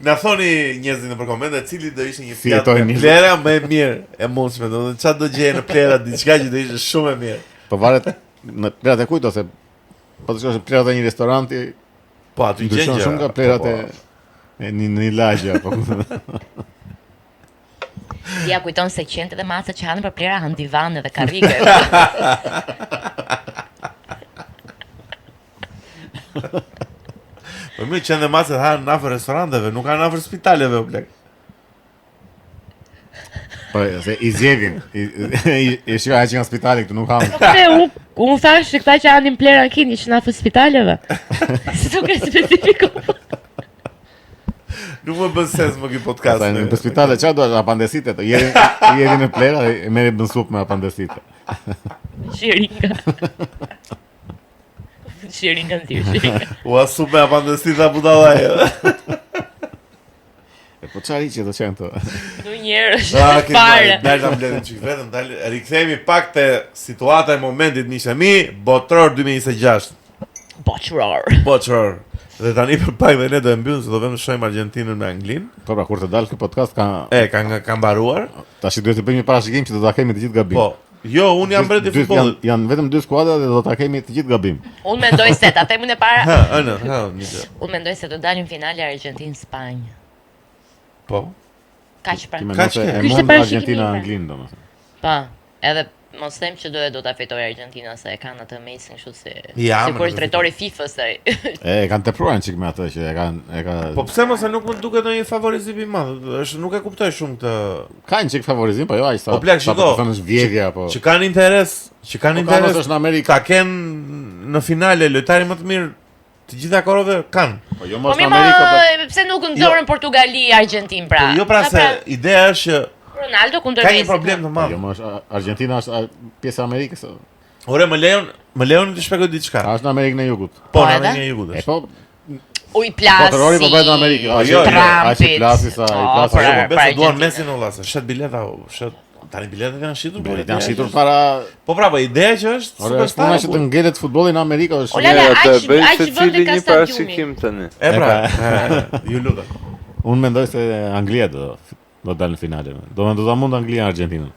Na thoni njerëzit nëpër komente cili do ishte një Si pjatë jetojnë me njerëzit? plera më e mirë e mundshme, do të thënë çfarë do gjeje në plera diçka që do ishte shumë e mirë. Po varet në plerat e kujt ose po të shkosh në plerat e një restoranti, Po aty gjen ndryshon gjëra. shumë nga plerat Po, e e një në një lagje apo. Ti ja kujton se qentë dhe macet që hanë për plera hanë divane dhe karrige. Po mirë qenë dhe macet hanë në afër restoranteve, nuk hanë afër spitaleve o plak. Po se i zgjedhin, i i, i shikoj ai që nga spitali këtu nuk hanë. Pse u unë thash që këta që hanin plera në Kinë ishin afër spitaleve. Si nuk e specifiku. Nuk më bën sens më ky podcast. Pastaj në spitale çfarë do apandesite, i hedhin i hedhin në plera, e merrin bën supë me apandesite. Shiringa. Shiringa nxirr, shiringa. Ua super apandesita budallaj. E po çfarë hiqe do qenë këto? Ndonjëherë është Ah, kemi fare. Dal ta mbledhim çik vetëm, dal rikthehemi pak te situata e momentit miqtë e mi, Botëror 2026. Botëror. Botëror. Dhe tani për pak dhe ne do e mbyllim se do vëmë të shohim Argjentinën me Anglinë. Po pra kur të dalë ky podcast ka E kanë ka mbaruar. tash duhet të bëjmë një parashikim që do ta kemi të gjithë gabim. Po. Jo, unë jam mbreti i Dy- futbollit. Janë, janë vetëm dy skuadra dhe do ta kemi të gjithë gabim. Unë mendoj se ta themun e para. Ha, ënë, ha, një gjë. Unë mendoj se do dalim finale Argentinë Spanjë. Po. Kaq pra. Ti mendon Kaq se ke. e Ky ishte mund parashikimi Argentina im, pra. Anglinë domethënë. Po, edhe Mos them që do e do ta fitojë Argentina se e kanë atë Messi kështu si Ja, sikur më është drejtori i FIFA-s ai. E, e kanë tepruar një çik me atë që e kanë e ka Po pse mos e nuk më duket ndonjë favorizim i madh, është nuk e kuptoj shumë këtë ka një çik favorizim, po jo aq sa. Po, plak, sa shiko, për të thënë është vjedhja apo. që kanë interes, që kanë Po kanë interes ose është në Amerikë. ta kenë në finale lojtarin më të mirë të gjitha kohërave kanë. Po jo Po mos në mirë, Amerikë. Po. ma, pse nuk nxorën Portugali Argentinë pra? Po jo pra Ka se ideja është që Ronaldo kundër ka një Messi. problem të Po madh. jo mos Argentina është pjesë e Amerikës. o. Ore më lejon, më lejon të shpjegoj diçka. A është në Amerikën e Jugut. Po, Po, në edhe? Amerikën e Jugut E është. po, U i plasi. Botërori po bëhet në Amerikë. Po, Aq jo, jo. aq i plasi sa i Po, plasi. për- Jo, po për besa duan Argentinën. Messi në valla, se shet bileta, o, shet tani biletat janë shitur, po Biletat ideja janë shitur që është- para Po pra, po ideja që është Ore, është superstar. puna që po. të ngelet futbolli në Amerikë është. O, Lala, Mirë, atë aq- e bëjnë aq vende secili ka një stadiumi. parashikim tani. E pra, e, ju lutem. Unë mendoj se Anglia do do dalë në finale. Do do ta mund Anglia Argentinën.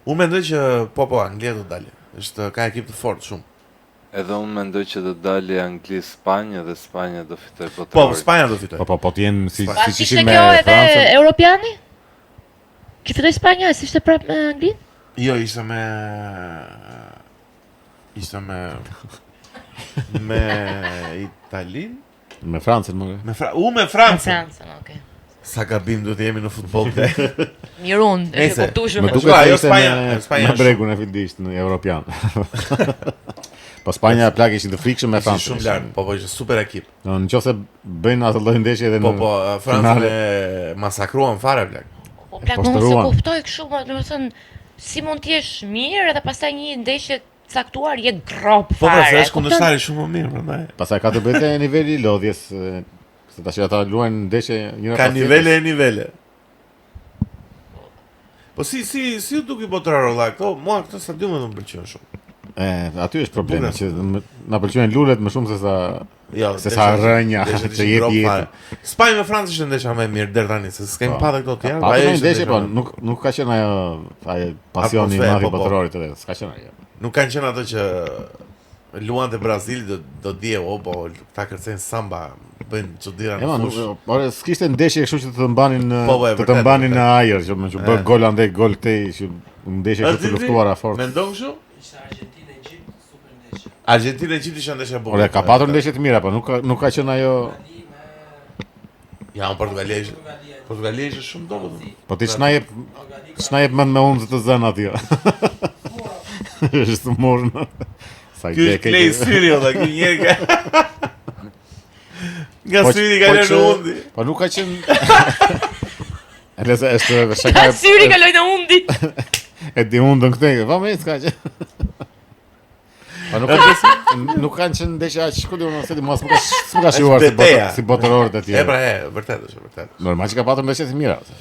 Unë mendoj që po po Anglia do dalë. Është ka ekip të fortë shumë. Edhe unë mendoj që do dali Angli Spanja dhe Spanja do fitoj Po, botërorin. Spanja do fitoj. Po po po të jenë si Pa, si si ishin ishte me kjo edhe Francën. Europiani? Që fitoi Spanja, si ishte prapë me Anglinë? Jo, ishte me ishte me me Italinë, Me Francën më. me Fra u me Me Francën. Francën, okay. Sa gabim do të jemi në futboll te. Mirë unë, është e Nejse, kuptueshme. Më Po, duket shiko, se ajo ishte Spanja- me, Spanja me është bregun e fildisht në Europian. po Spanja plak ishin të frikshëm me Ishin Francën. shumë lart. Po po ishte super ekip. No, në qoftë se bëjnë atë lloj ndeshje edhe Po në po, Francën finale. e masakruan fare plak. Po plak, unë se poshtëruan. kuptoj kështu, po domethënë si mund të jesh mirë edhe pastaj një ndeshje të caktuar je grop Po pra, fare. se është kupton? kundërshtari shumë më mirë, prandaj. Pastaj ka të bëjë te niveli i lodhjes, e, se tash ata luajnë ndeshje njëra Ka pas nivele tjetrës. e nivele. Po si si si u duki botëror valla, këto mua këto stadiume më pëlqejnë shumë. E, aty është problemi Bukur. që më- na pëlqejnë lulet më shumë se sa Jo, se sa rënja ndeshja që ishin jep grop jetë. fare. Spanjë me Francë ishte ndeshja më e mirë deri tani, se s'kemi Po. pa dhe këto të tjera. Pa ajo ajo ishte ndeshje ndeshja po më e nuk nuk ka qenë ajo ai pasioni i Atmosferë, madh i po, po. botërorit edhe, s'ka qenë ajo. Nuk kanë qenë ato që luante Brazili do do dije, o po, këta kërcejnë samba, bëjnë çudira E në ma, nuk, fushë. ore, s'kishte ndeshje kështu që të të mbanin në Po, po, e të të vërtet, mbanin e në ajër, që më që bë E. gol andej gol këtej, që ndeshje kështu të Është luftuara fort. Mendon kështu? Ishte Argentinë Egjipt, super ndeshje. Argentinë Egjipt ishte ndeshja e bukur. Ore, ka patur ndeshje të mira, po nuk ka nuk ka qenë ajo, Portugali me Ja, unë Portugalia ishte Portugalia. Portugalia ishte shumë dobët. po ti ç'na jep Portugali ç'na jep mend me unë të zënë aty. Është sëmurë. Sa Ky ide është Clay keqe. Syri, o ky njeri ka. Nga Po, syri ka po lënë që- hundi. Po nuk ka qenë Edhe se është shaka Ka syri kaloi në hundi. E di hundën këtej, po më s'ka qenë. Po nuk ka nuk kanë qenë ndeshje aq, ku di unë, se di mos më ka s'më ka shijuar si beteja. botë, si botërorët e E tjerë. pra, e, vërtet është, vërtet. Normal që ka patur ndeshje të mira. ose.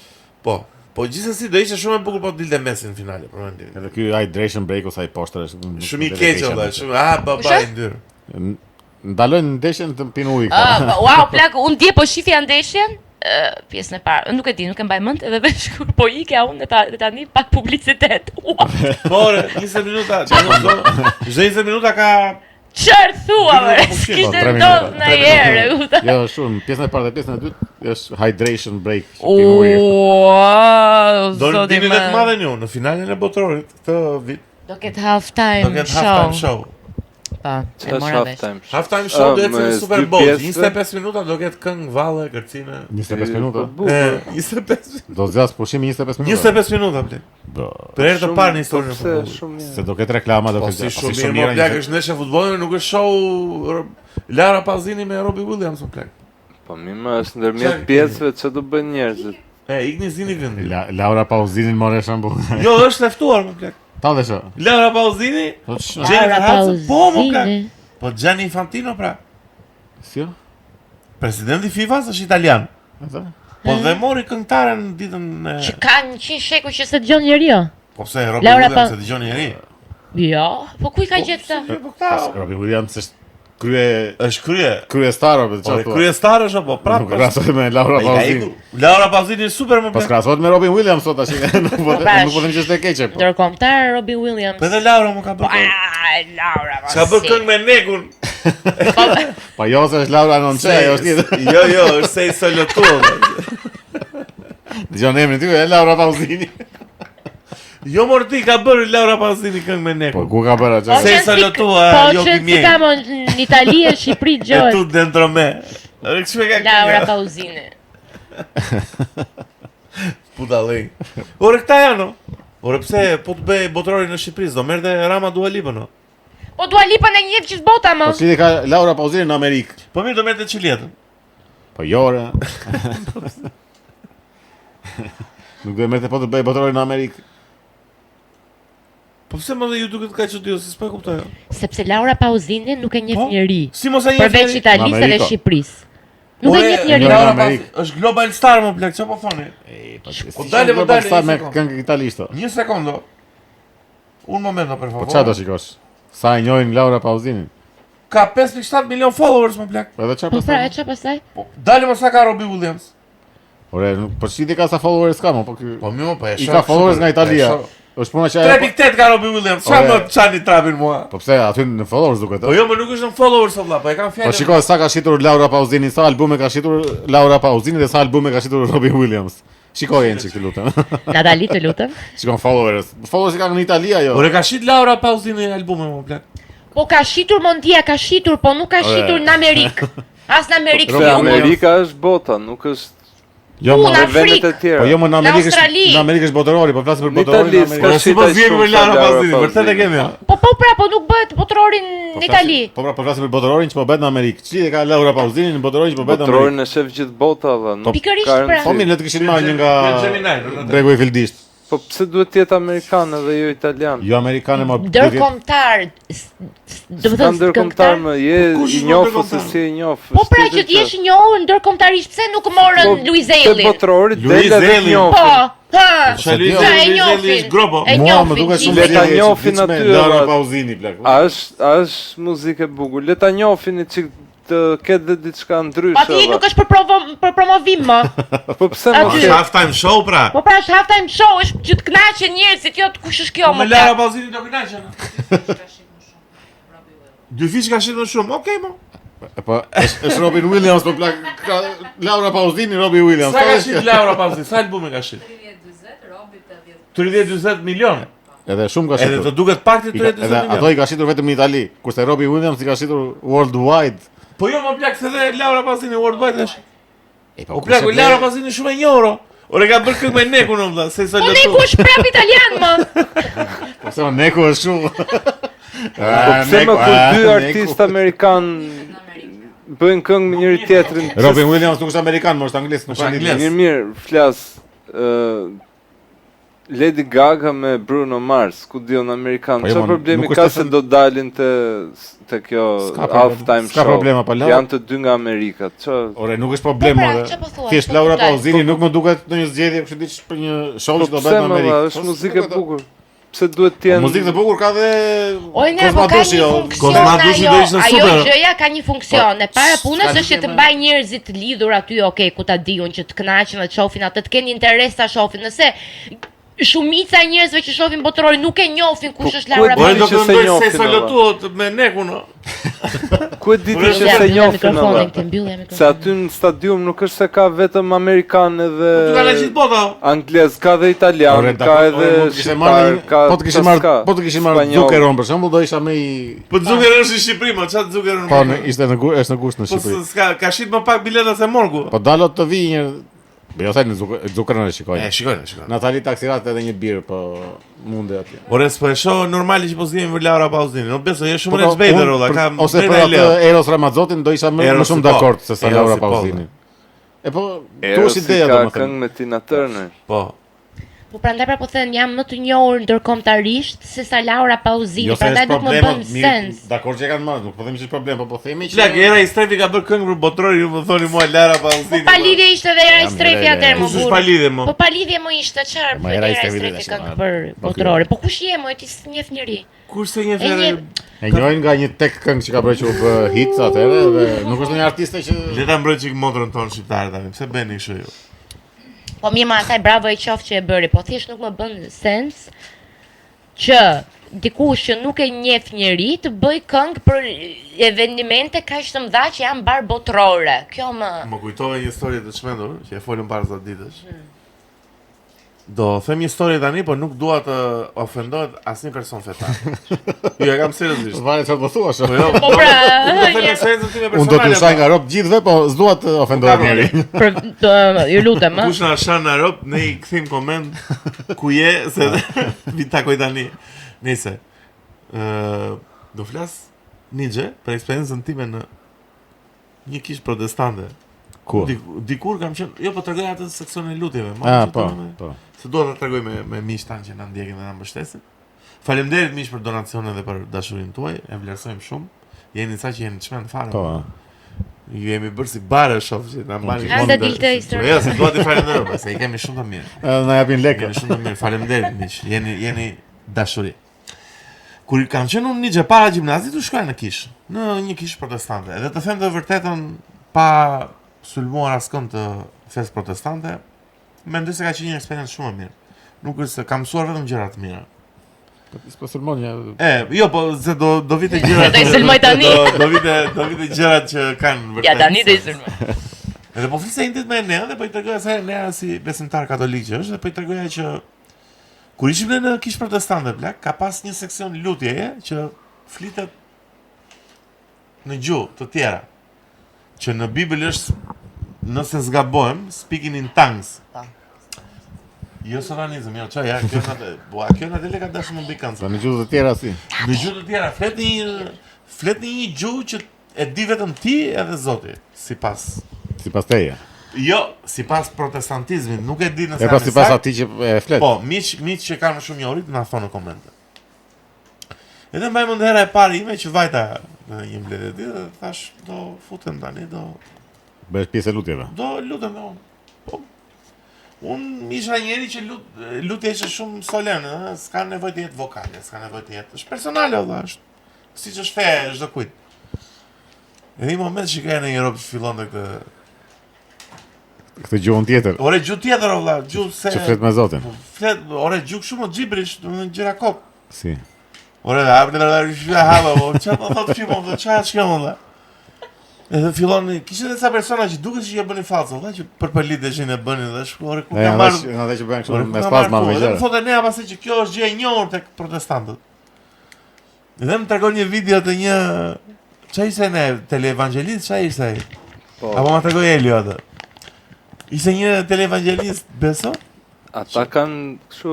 Po, po gjithsesi do ishte shumë e bukur po të dilte Messi në finale, për mendimin. Edhe ky hydration break ose ai poshtër është Shumë i keq valla, shumë, ah, baba Kush i ndyrë. Ndalojnë ndeshjen të pinë ujë Ah, këta. po, wow, plak, unë dje po shifja ndeshjen, ë, pjesën e parë. Nuk e di, nuk e mbaj mend, edhe veç kur po ikja unë dhe, ta, dhe tani pak publicitet. Ua, Po, ore, 20 minuta, çdo çdo 20 minuta ka çfarë thua, Dy bre? minuta pushim, Po, S'kishte tre ndodhur minuta, ndonjëherë, e kupton? Jo, shumë, pjesën e parë dhe pjesën e dytë është hydration break. që pinë ujë. Ua, do në zoti dini më. të madhe një në finalen e botërorit këtë vit Do ketë half time do ketë halftime show. Po, e Çfarë mora është vesh. halftime show? Halftime show do Ah, jetë si në mes Super dy Bowl, pjesëve? 25 minuta do ketë këngë, valle, kërcime. 25 minuta. Po, bukur. E, 25 Do zgjas pushimi 25 minuta. 25 minuta ble. Do. Për herë të Shumë- parë në historinë e po pse, futbollit. Shumë mirë. Se do ketë reklama, do Po ketë si po, shumë mirë, mo plak është ndeshje futbolli, nuk është show r- Lara Pazini me Robbie Williams, o plak. Po mirë, më është ndërmjet Çfarë- pjesëve ç'do do bëjnë njerëzit. E, ikni zini vendin. La, Laura Pausinin more shembull. Jo, është e ftuar, mo plak. Ta dhe shë. Laura Pausini, Po ç'është? Jennifer Hudson, po mo plak. Pausini. Po Gianni Infantino pra. Si? jo? Presidenti i FIFA-s është italian. Atë? Po dhe mori këngëtaren në ditën e Që ka 100 shekuj që se dëgjon njeriu. Po pse Robbie Laura Williams Pa- se dëgjon njeri? Jo, po ku i ka gjetë këta? Po këta Robbie Williams është krye është krye. kryestar apo Po çfarë thua? kryestar është apo prapë. Nuk krahasohet me Laura Ai ka Pausini. ikur. Laura Pausini është super më Po plak. krahasohet me Robin Williams sot tash. Nuk po Po, pra, nuk po them që është e keqe. Po. Ndërkombëtar Robbie Williams. Po edhe Laura më ka bërë. këngë. Ah, Laura. po Ka bërë si. këngë me Nekun. Po jo se është Laura non c'è, ajo është tjetër. Jo, jo, është se i solo tu. Dëgjon emrin ty, e Laura Pausini. Jo mor ti ka bërë Laura Pausini këngë me Neku. Po ku ka bërë Po atë? Se qenë sa si- lotua, Po jo qenë si kimjej. ka mo në Itali e Shqipëri E gjoj. tu dentro me. Ore kështu e ka Laura kënga. Pausini. Budallëj. Ore këta janë. o. Ore pse po të bëj botërorin në Shqipëri, s'do merrte Rama Dua Lipën o. Po Dua Lipën e njeh gjithë bota më. Po si ka Laura Pausini në Amerikë? Po mirë do merrte Çiljetën. Po jo, ore. Nuk do e merrte po të bëj botërorin në Amerikë. Po pse më dhe ju duket kaq çudi, se s'po e kuptoj. o. Sepse Laura Pausini nuk e njeh Po? njeri. Si mos e njeh Përveç njeri? Italisë Në dhe Amerikë. Shqipërisë. Nuk e Ore, njeh njeri. Laura Laura Amerikë. Pausini është global star më plak, çfarë po thoni? E, po, Po dale, po dale, Sa një me sekond. këngë italisht. o. Një sekondo. Un momento per favor. Po çfarë do shikosh? Sa e njohin Laura Pausinin? Ka 5.7 milion followers më plak. Po edhe çfarë Po pra, pastaj? e çfarë pastaj? Po dale mos sa ka Robbie Williams. Ore, nuk- po çfarë ka sa followers ka, mo, po ky. Po mirë, po e I ka followers nga Italia. Është puna që ajo 3.8 ka Robbie Williams. Çfarë Ore. më çani trapin mua? Po pse aty në followers duket? Po jo, më nuk është në followers o vlla, po e kam Po fjalën. shiko sa ka shitur Laura Pausini, sa albume ka shitur Laura Pausini dhe sa albume ka shitur Robbie Williams. Shikoj ençi këtë lutem. Natali të lutem. Shikon followers. Followers i ka në Itali ajo. Ore ka shit Laura Pausini albume më plak. Po ka shitur Montia, ka shitur, po nuk ka Ore. shitur në Amerikë. As në Amerikë. Se Robbie si unë. Amerika është bota, nuk është Jo, Unë më në Afrikë. vendet e tjera. Po jo më në Amerikë është Australi. në Amerikë është botërori, po flasim për Në botërorin Itali në Amerikë. s'ka Ore si shit po ai zgjemi shumë për sa Laura Laura Pausini, vërtet e Pausini. kemi. ja. Po po pra, po nuk bëhet botërorin Po në Itali. flasim- Po pra, po flasim për botërorin që po bëhet në Amerikë. Çfarë ka Laura Pausini në botërorin që po bëhet në Amerikë? Botërorin e shef gjithë bota valla, nuk Pikërisht, ka pra. rëndësi. Po mirë, le të kishin marrë një nga Gemini, vërtet. Bregu i Fildisht. Po pse duhet të jetë amerikan edhe jo italian? Jo amerikane, më duhet jetë- Ndërkombëtar, s- s- do të S'ka thënë ndërkombëtar më, je Po kush i është njoh ose ndërkombëtar? si e njoh. Po pra është që të tjetër jesh i njohur ndërkombëtarisht, pse nuk morën Po, Luiz Te Ellin? botërorit Luiz del edhe Ellin. njohin. Po, ha. Se di, Luiz Sa e Ellin njohin. është grobo. E Mua më njohin duket shumë gjithë. Le ta zgjedhje që njohin ditshme aty, Laura valla. Pausini plak. A është a është muzikë e bukur? Le ta njohin një çik të ketë dhe diçka ndryshe. Po aty nuk është për provo, për promovim më. Po pse mos Aty. Është half time show pra. Po pra është halftime show, është që të kënaqen njerëzit, jo kush është kjo Po me më. Laura plak. Pausini do kënaqen. Dy fish ka shit më shumë. Okej, mo. E Po është është Robin Williams po plak ka Laura Pausini, Robbie Williams. Sa ka Po, është- shit Laura Pausini? Sa albume ka shit? 30-40, Robi 80. 30-40 milion. Edhe shumë ka Edhe shitur. të duket pak ti I ka- 30-40 Edhe ato milion. i ka shitur vetëm në Itali, kurse Robbie Williams i ka shitur worldwide. Po jo, më plak se dhe Laura Pausini worldwide është. E po O plak, o Laura Pausini shumë e njohur. o. Ore ka bërë këngë me Nekun o vlla, se sa Po lotu. Neku është prap italian më. Po se Neku është shumë. Po pse më kur dy artistë amerikan bëjnë këngë me njëri tjetrin? pse Robin Williams nuk është amerikan, më është anglisht, nuk Është ka lidhje. anglisht. Mirë, mirë, flas ë Lady Gaga me Bruno Mars, ku diun amerikan. Po jo, Çfarë mo, problemi nuk ka është se thënë- do dalin te te kjo S'ka problem, half time s'ka show? problema, po Laura- Janë të dy nga Amerika. Çfarë? Ore, nuk është problem, Po pra, ore. çfarë po thua, Thjesht s'po Laura kuptoj. Pausini nuk më duket ndonjë zgjedhje, kështu diç për një show Po që do pse bëhet në më Amerikë. valla, është Po, muzikë e s'duket, o. bukur. Pse duhet të Po, jenë Muzikë të bukur ka dhe O ne, po Kozma ka Dushi, një o. funksion Kozma Dushi do ajo, ishte ajo super. gjëja ka një funksion. E para Po, punës s'ka është që të lidhje me- mbaj njerëzit të lidhur aty, okay, ku ta diun që të kënaqen dhe të shohin atë, të kenë interes ta shohin. Nëse shumica e njerëzve që shohin botërorin nuk e njohin kush Po, është Laura ku e Ore di do që se këndoj se njohin, sa valla. lotuot me Nekun. o. Ku e di ti Ore, që se Mbyllja njohin mikrofonin, valla? këtë mbyllja mikrofonin. Se aty në stadium nuk është se ka vetëm amerikan edhe Tu ka gjithë bota. o. anglez, ka dhe italian, Ore, ka dakor, edhe ore, mund të kishte marrë shqiptar, një- ka po të kishin çfarë marrë s'ka, po të kishin marrë spanjoll. Zuckeron për shembull, do isha më i Po Zucker është në Shqipëri, mo, çfarë Zucker në Po, në, ishte në gu, është në gusht në Po Shqipëri. s'ka ka shit më pak bileta se morgu. Po dalo të vi një Po jo the në Zucker, Zuckeron e shikoj. E shikoj, shikoj. Natali taksirat edhe një birë, po munde atje. Ore s'po e shoh normale që po zgjidhim për Laura Pausini. Nuk besoj, je shumë Po, rich baiter unë olla, për- ka ose drejta për e atë Leo. Eros Ramazzotin do isha më, më Erosi shumë po, dakord se sa Erosi Laura po, Pausini. E po, tu është Erosi ideja ka domethënë. këngë me Tina Turner. Po. Po prandaj pra po them jam më të njohur ndërkombëtarisht se sa Laura Pausini, Jo se prandaj është nuk më problem, bën mirë, sens. dakord që e kanë marrë, nuk po themi që është problem, po po themi që Plak, era Istrefi ka bërë këngë për botërorin, ju më thoni mua Lara Pausini. Po pa lidhje ishte edhe Era Ja, Istrefi mirë, atëherë më Kush është burr. pa lidhje mo? Po pa lidhje më ishte çfarë? Ma Era Era Istrefi Istrefi tash, këngë ma- për po, botërore. Po kush je mo ti s'njeh njeri. Kush se një E fjalë? njeh E njohin nga një tek këngë që ka bërë që u bë hit atëherë dhe nuk është ndonjë artiste që Le ta mbroj çik motrën tonë shqiptare tani. Pse bëni kështu ju? Po mirë, ma asaj bravo e qoftë që e bëri, po thjesht nuk më bën sens që dikush që nuk e njeh njeri të bëj këngë për evenimente kaq të mëdha që janë bar botërore. Kjo më Më kujtove një histori të çmendur që e folëm para sa ditësh. Do them një story tani, po nuk dua të ofendohet asnjë person fetar. Jo, e kam seriozisht. Varet çfarë po thua. Po jo, Po pra, do të them një- eksperiencën time personale. Unë do t'ju shaj po. nga rob gjithëve, po s'dua të ofendohet Nuk ka njeri. Për të, ju lutem, ë. Kush na shan në rob, ne i kthejm koment ku je se vi takoj tani. Nëse ë do flas Nixhe për eksperiencën time në një kishë protestante. Ku? Dik, dikur kam qenë, jo po tregoj atë seksionin e lutjeve, ma Ah, që po, të me- po. Se dua ta tregoj me me miqtë tanë që na ndjekin dhe na mbështesin. Faleminderit miq për donacionin dhe për dashurinë tuaj, e vlerësojmë shumë. Jeni ca që jeni çmend fare. Po. a. Ju jemi bërë si bare shoh që na mbani. A, do dilte historia. Jo, se dua t'i falenderoj, po, se i kemi shumë të mirë. Edhe na japin lekë. Jeni shumë të mirë. Faleminderit miq. Jeni jeni dashuri. Kur kam qenë unë një para gjimnazit, u shkoja në kishë, në një kishë protestante. Edhe të them të vërtetën pa sulmuar askënd të fesë protestante, mendoj se ka qenë një eksperiencë shumë e mirë. Nuk është se kam mësuar vetëm gjëra të mira. S'po sulmon një. E, jo, po se do do vite gjërat. Do i sulmoj tani. Do, do vite do vite gjërat që kanë vërtet. Ja tani do i sulmoj. Edhe po flisja një ditë me Enea dhe po i tregoja se Enea si besimtar katolik që është dhe po i tregoja që kur ishim ne në kishë protestante plak, ka pas një seksion lutjeje që flitet në gjuhë të tjera. Që në Bibël është nëse zgabohem, speaking in tongues. Po. Jo satanizëm, jo, çaj, ja, kjo na po a kjo na dele ka dashur më mbi këncë. Sa në gjuhë të tjera si. Në gjuhë të tjera flet në një flet në një gjuhë që e di vetëm ti edhe Zoti, sipas Sipas teje. Jo, sipas protestantizmit, nuk e di nëse E pra jam i sipas saktë. atij që e flet. Po, miq, miq që kanë më shumë njohuri na thonë në komente. Edhe mbaj mend hera e parë ime që vajta në një mbledhje të tillë dhe thash do futem tani, do Bëhesh pjesë e lutjeve. do lutem dhe unë. Po unë isha njeri që lut, lutja ishte shumë solemne, ëh, s'ka nevojë të jetë vokale, s'ka nevojë të jetë. Është personale valla, është siç është feja e çdo kujt. Edhe një moment shikoja në një rob që fillonte këtë Këtë gjuhën tjetër Ore gjuhë tjetër o vlla, gjuhë se që flet me Zotin. Po, flet, ore gjuhë kështu më xhibrish, domethënë gjëra kot. Si. Ore, ha ble ble ble ha po çfarë po thotë ky mo, çfarë është kjo mo vlla? Edhe fillon, kishte edhe ca persona që duket se që e bënin fallco, vlla, që përpëliteshin e bënin dhe shku, ore ku Ne ka janë marrë ata që- ata që bëjnë Ore, kështu ku me ka spazma marrë me ku? Edhe më gjëra. thotë Enea pastaj që kjo është gjë e njohur tek protestantët. Edhe më tregon një video të një Çfarë ishte ne televangelist, çfarë ishte ai? Po, Apo ma tregoi Elio atë. Ishte një televangelist, beso? ata kanë kështu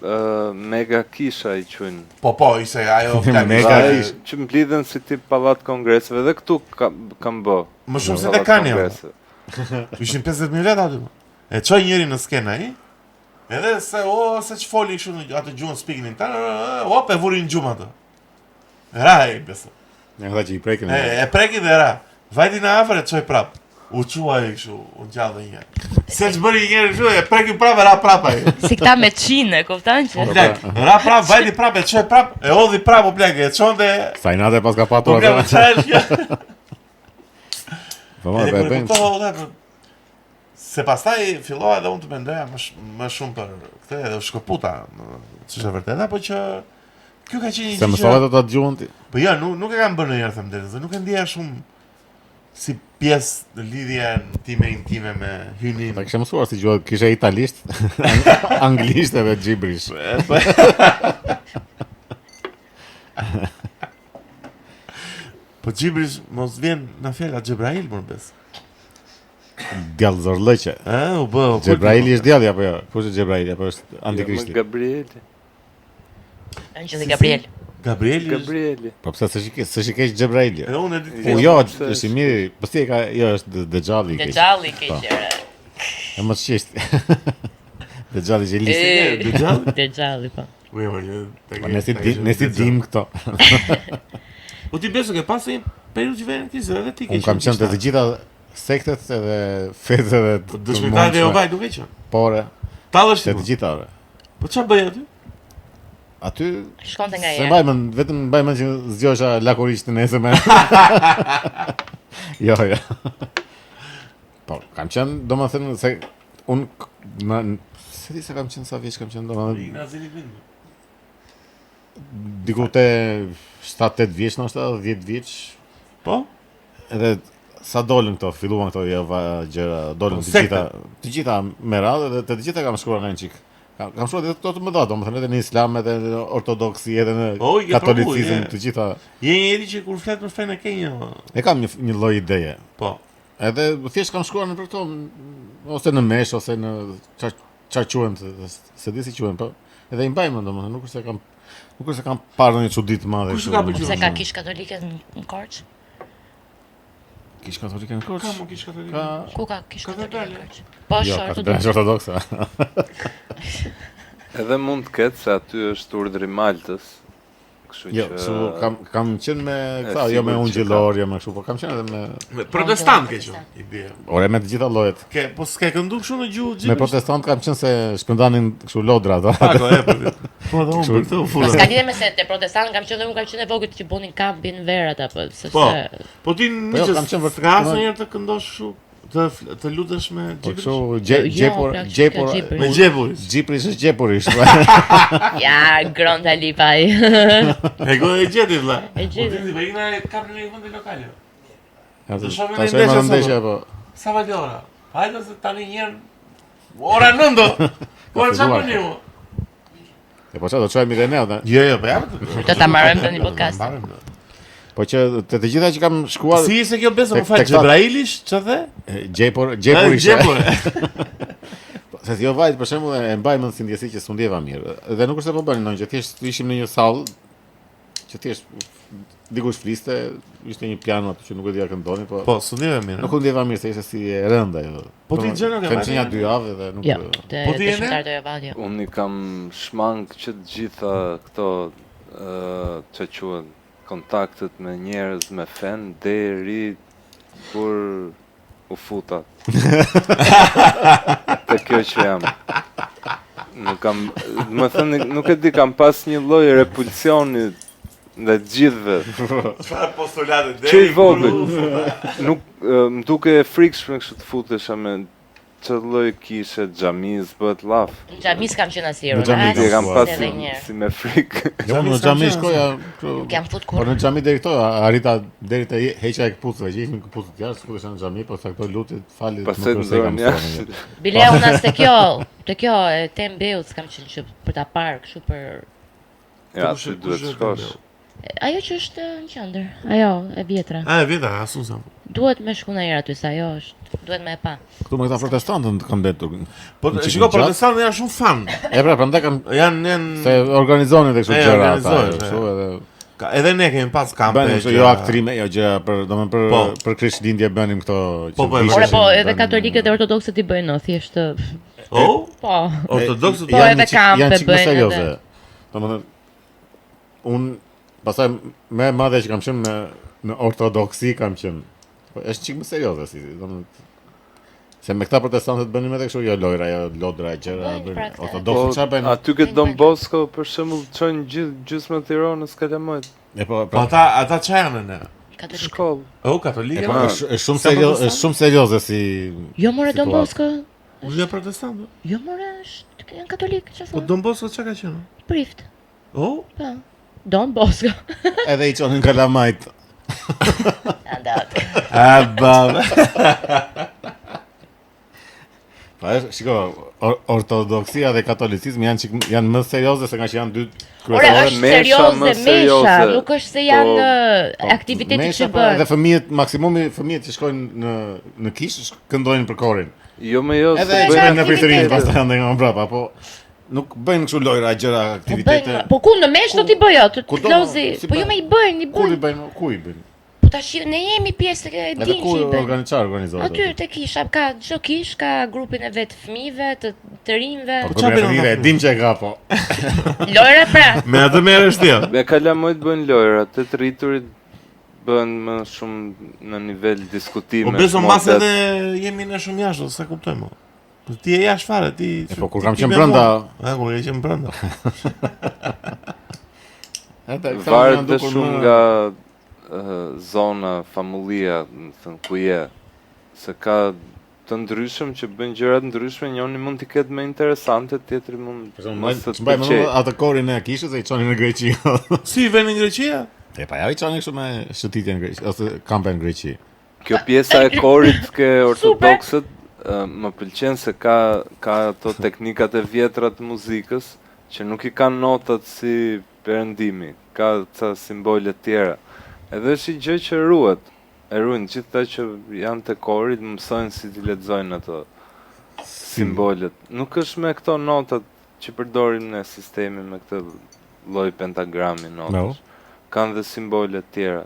ë, mega kisha i quajnë. Po po, ishte ajo plak, Mega ishte- kisha. Që mblidhen si tip pallat kongreseve dhe këtu ka, kam bë. Më shumë se Pallat te Kani. kongreseve. Ishin 50.000 veta aty. po. E çoi njëri në skenë ai. Edhe se o se ç'foli kështu në atë gjuhën speaking in tongues, hop e vuri në gjumë atë. Ra ai beso. Janë ata që i prekin. E, e preki dhe ra. Vajti në afër e çoi prap. U çua ai kështu, u ngjall dhe një herë. Se ç'bëri një herë kështu, e preki prap e ra prap ai. Si këta me çinë, kupton Po që? plak, ra prap, vajti prap, e çoi prap, e hodhi prap o plak, e çonte. Sa i nate pas ka Po patur plak, atë. çfarë është kjo? Po ma, Edhe po e kur e bëjnë. kuptova valla, po- se pastaj fillova edhe unë të mendoja më, sh më shumë për këtë edhe u shkëputa, ç'është e vërteta, po që kjo ka qenë një Se gjë mësove që ato të gjuhën ti. Po jo, nuk nuk e kam bërë ndonjëherë them drejtën, se nuk e ndjeja shumë si pjesë në lidhje time intime me hynin. Ta kishe mësuar si gjuhë, kishe italisht, anglisht edhe xhibrish. E, Po Po Xhibrish mos vjen në fjala Xhebrail më bes. Djall zorllëqe. Ë, u bë. u Xhebraili është djalli apo jo? Kush është Xhebraili apo është Jo, antikristi? më Gabrieli. Angjëlli Gabriel. Gabrieli. është- Gabrieli. Po pse s'është i keq, s'është i keq Xhebraili? Edhe unë e di. Po jo, pse është i mirë. Po si e ka, jo, është Dexhalli i keq. Dexhalli keq. Po. ere. E mos qesht. Dexhalli që lisi. E, Dexhalli? Dexhalli po. Ue, ue, jo, ta Po ke- ne si ta di, ke- ne si dim këto. Po ti beso ke pasur një periudhë që vjen kishte edhe ti ke. Unë kam qenë te të gjitha sektet edhe fetë edhe Po të dëshmitarët e mundshme. Jehovait nuk e qenë. Po ore, Tallesh te ti. të po. gjitha ore. Po çfarë bëj aty? Aty Shkonte nga Se herë. mbaj mend, vetëm mbaj mend që zgjohesha lakuriq të nesërme. jo, jo. Po, kam qenë, domethënë se unë k- më se di sa kam qenë sa vjeç kam qenë, domethënë Na zini bind. diku te 7-8 vjeç ndoshta, 10 vjeç, Po? edhe sa dolën këto, filluan këto Jehova gjëra, dolën Po, të sekte. gjitha, të gjitha me radhë dhe të gjitha kam shkruar nga një çik. Kam, kam shkuar edhe këto të mëdha, domethënë edhe në Islam, edhe në ortodoksi, edhe në O, i ke provu, katolicizëm, je. të gjitha. Je një njeri që kur flet për fenë e ke një E kam një një lloj ideje. Po. Edhe thjesht kam shkuar në për këto ose në mesh ose në çfarë çfarë quhen, se, se di si quhen, po. Edhe i mbaj mend domethënë, nuk është se kam nuk është se kam parë ndonjë çudi të madhe. Kush kështu, ka domethënë. pëlqyer? Pse ka kish katolike në në Korçë? Kish katolike në Korçë? Ka mo kish katolike. Ka Ku ka kish katolike Katedrale. në Korçë? Po Jo, është katedrale është ortodokse. ortodokse. Edhe mund të ketë se aty është urdhri Maltës. Kështu Jo, që kështu kam kam qenë me E këta, jo me sigurt që ungjillor, jo me kështu, po kam qenë edhe me Me protestant ke qenë, i bie. ore me të gjitha llojet. Ke, po s'ke këndu kështu në gjuhë Me xhibrish? protestant kam qenë se shpërndanin kështu lodra ato. Pako, e, po. Po dhe unë për këtë u Po fura. s'ka lidhje me se te protestant kam qenë dhe unë kam qenë e vogël që bonin kampin verë ata po sepse Po. Po ti Po jo, niqes, kam qenë vërtet- s'ka asnjëherë të këndosh kështu, të fl- të lutesh me Po xhibrish? kështu gje, Jo, gjepur, plak, gjepur, ka xhibri. Me xhepuris. Xhiprish është gjepurish. Ja, Grond Alipaj. E go e gjeti vlla. E gjeti. Po ti po ikna e kapni në një vend lokal. jo. Ja, Të shohim Ta në shohim ndeshje në ndeshje sot. po. Sa vajti ora? Hajde se tani një herë ora 9 do. Ora çfarë filluar. bëni ju? E po çfarë do çojmë edhe ne ata. Jo, jo, po ja. Do ta mbarojmë tani podcast. Po që të të gjitha që kam shkuar Si ishte kjo besë, Tek- më fal, tek ta- Xhebrailish, ç'a the? e, gjepur, gjepurish. Gjepur. Se si jo vajt për shembull e mbaj mend si ndjesi që s'u ndjeva mirë. Dhe nuk është se po bënin ndonjë gjë, thjesht ishim në një sallë që thjesht dikush fliste, ishte një piano aty që nuk e dija këndonin, po, Po, s'u ndjeve mirë. nuk u ndjeva mirë se ishte si e rëndë ajo. Po ti gjë nuk e Kam mbaj qenë ja mend? dy javë dhe nuk Jo, te Po ti je ne? dëshmitar të Jehovait, jo. Unë i kam shmang që të gjitha këto ë që quhen kontaktet me njerëz me fen deri kur u futa. Te kjo që jam. Nuk kam, më thënë, nuk e di, kam pas një lloj repulsioni ndaj të gjithëve. Çfarë postulate Që i vogël. Nuk ë, më duke e frikshme kështu të futesha me çfarë lloj kishe, xhamis, bëhet llaf. Në xhami s'kam qenë asnjëherë. Në xhami as E kam shkuar. pas edhe si, një herë. si me frikë. Jo, unë në xhami shkoja kështu. Nuk jam fut Po kurrë. në xhami deri këto, arrita deri te heqja e këpucëve, që ishin këpucët jashtë, futesha në xhami, po sa këto lutjet, falit, Pastaj nuk të është se i kam nxorën mësuar ndonjë. jashtë. Bile unë as te kjo, te kjo e Tembeut s'kam qenë që për ta parë kështu për Ja, Kush- aty duhet kush është shkosh. Tembeu? Ajo që është në qendër, ajo e vjetra. A, e vjetra, asun sa. Duhet me shku ndonjëherë aty se ajo është, duhet me e pa. Këtu me këta protestantët kam mbetur. Po Një çik shiko gjatë. protestantët janë shumë fan. E pra, prandaj kam Janë janë se organizonin dhe kështu E, gjëra ata, organizojnë, kështu edhe ka, edhe ne kemi pas kampe. bënin kështu jo gjëra. aktrime, jo gjëra për domethënë për Po. për Krishtlindje bënim këto që Po, po, e visheshin, Ore po edhe bënim- katolikët dhe ortodoksët i bëjnë, no, thjesht Oh, po. ortodoksët Po, janë edhe një çik- kampe janë çik më bëjnë serioze. edhe. Domethënë un pastaj më e madhe që kam qenë në në ortodoksi kam qenë. Po është çik më serioze si, domethënë se me këta protestantët bënim edhe kështu jo lojra, jo lodra, gjëra, Bëjnë bëjnë pra këta. Po, ortodoksët çfarë bëjnë? aty këtë Don Bosco, për shembull, çojnë gjithë gjysmë të Tiranës kalamajt. E po, Po pra, ata ata çfarë janë ne? Katolik. Shkollë. Oh, katolike. e po, janë? është është shumë Sa serioze, protestant? është shumë serioze si Jo more Don situatë. Bosco. Unë jam protestant. po. Jo more është janë katolik, çfarë Po thua? Don Bosco çka ka qenë? Prift. Oh, Po. Don Bosco. Edhe i çonin kalamajt. Andat. a ba. Pa është, shiko, or, ortodoksia dhe katolicizmi janë çik janë më serioze se nga që janë dy Ore kryesore. është mesha serioze më mesha, serioze. nuk është se janë Po, ë, aktiviteti Mesha, që po, bën. Edhe fëmijët, maksimumi fëmijët që shkojnë në në kishë shk- këndojnë për korin. Jo më jo, Edhe se bëjnë shkojnë në priftërinë, aktivitete. pastaj janë nga mbrapa, po nuk bëjnë kështu lojra, gjëra, Po aktivitete. bëjnë, po ku në mesh do t'i bëj atë, Ku të do, lozi. si Po jo bëjnë? me i bëjnë, i Ku i bëjnë. bëjnë? Ku i bëjnë? Po tash ne jemi pjesë e Edhe din ku që i bëjnë. organi çfarë organizohet? Aty te kisha ka çdo kish ka grupin e vet fëmijëve, të të rinjve. Po çfarë çfarë bëjnë bëjnë? ata E dim që e ka po. Lojra pra. Me atë merresh ti. jo? Me kalamajt bëjnë lojra, të të rriturit bëhen më shumë në nivel diskutime. Po beso mbas muhabet. edhe jemi ne shumë jashtë, s'e kuptojmë. mo. Po ti je jashtë fare, ti. E po kur ti- kam ti qenë me brenda, mua. A kur ke qenë brenda. edhe këta më Varet janë dhe dukur shumë më- nga ë, zona, famullia, më thënë, ku je. Se ka të ndryshëm që bëjnë gjëra të ndryshme, njëri mund t'i ketë më interesante, tjetri mund Për shembull, mos të të mbaj mend pëlqejë. atë korin e kishës e i çonin në Greqi. Si vjen në Greqia? E pa ja i çonin kështu me shëtitje në Greqi ose kampe në Greqi. Kjo pjesa e korit ke ortodoksët ë, më pëlqen se ka ka ato teknikat e vjetra të muzikës që nuk i kanë notat si perëndimi, ka ca simbole të tjera. Edhe është një gjë që ruhet. E ruajnë gjithë ata që janë te kori, mësojnë si t'i lexojnë ato simbolet. Nuk është me këto notat që përdorim ne sistemin me këtë lloj pentagrami notash. Kanë dhe simbole të tjera.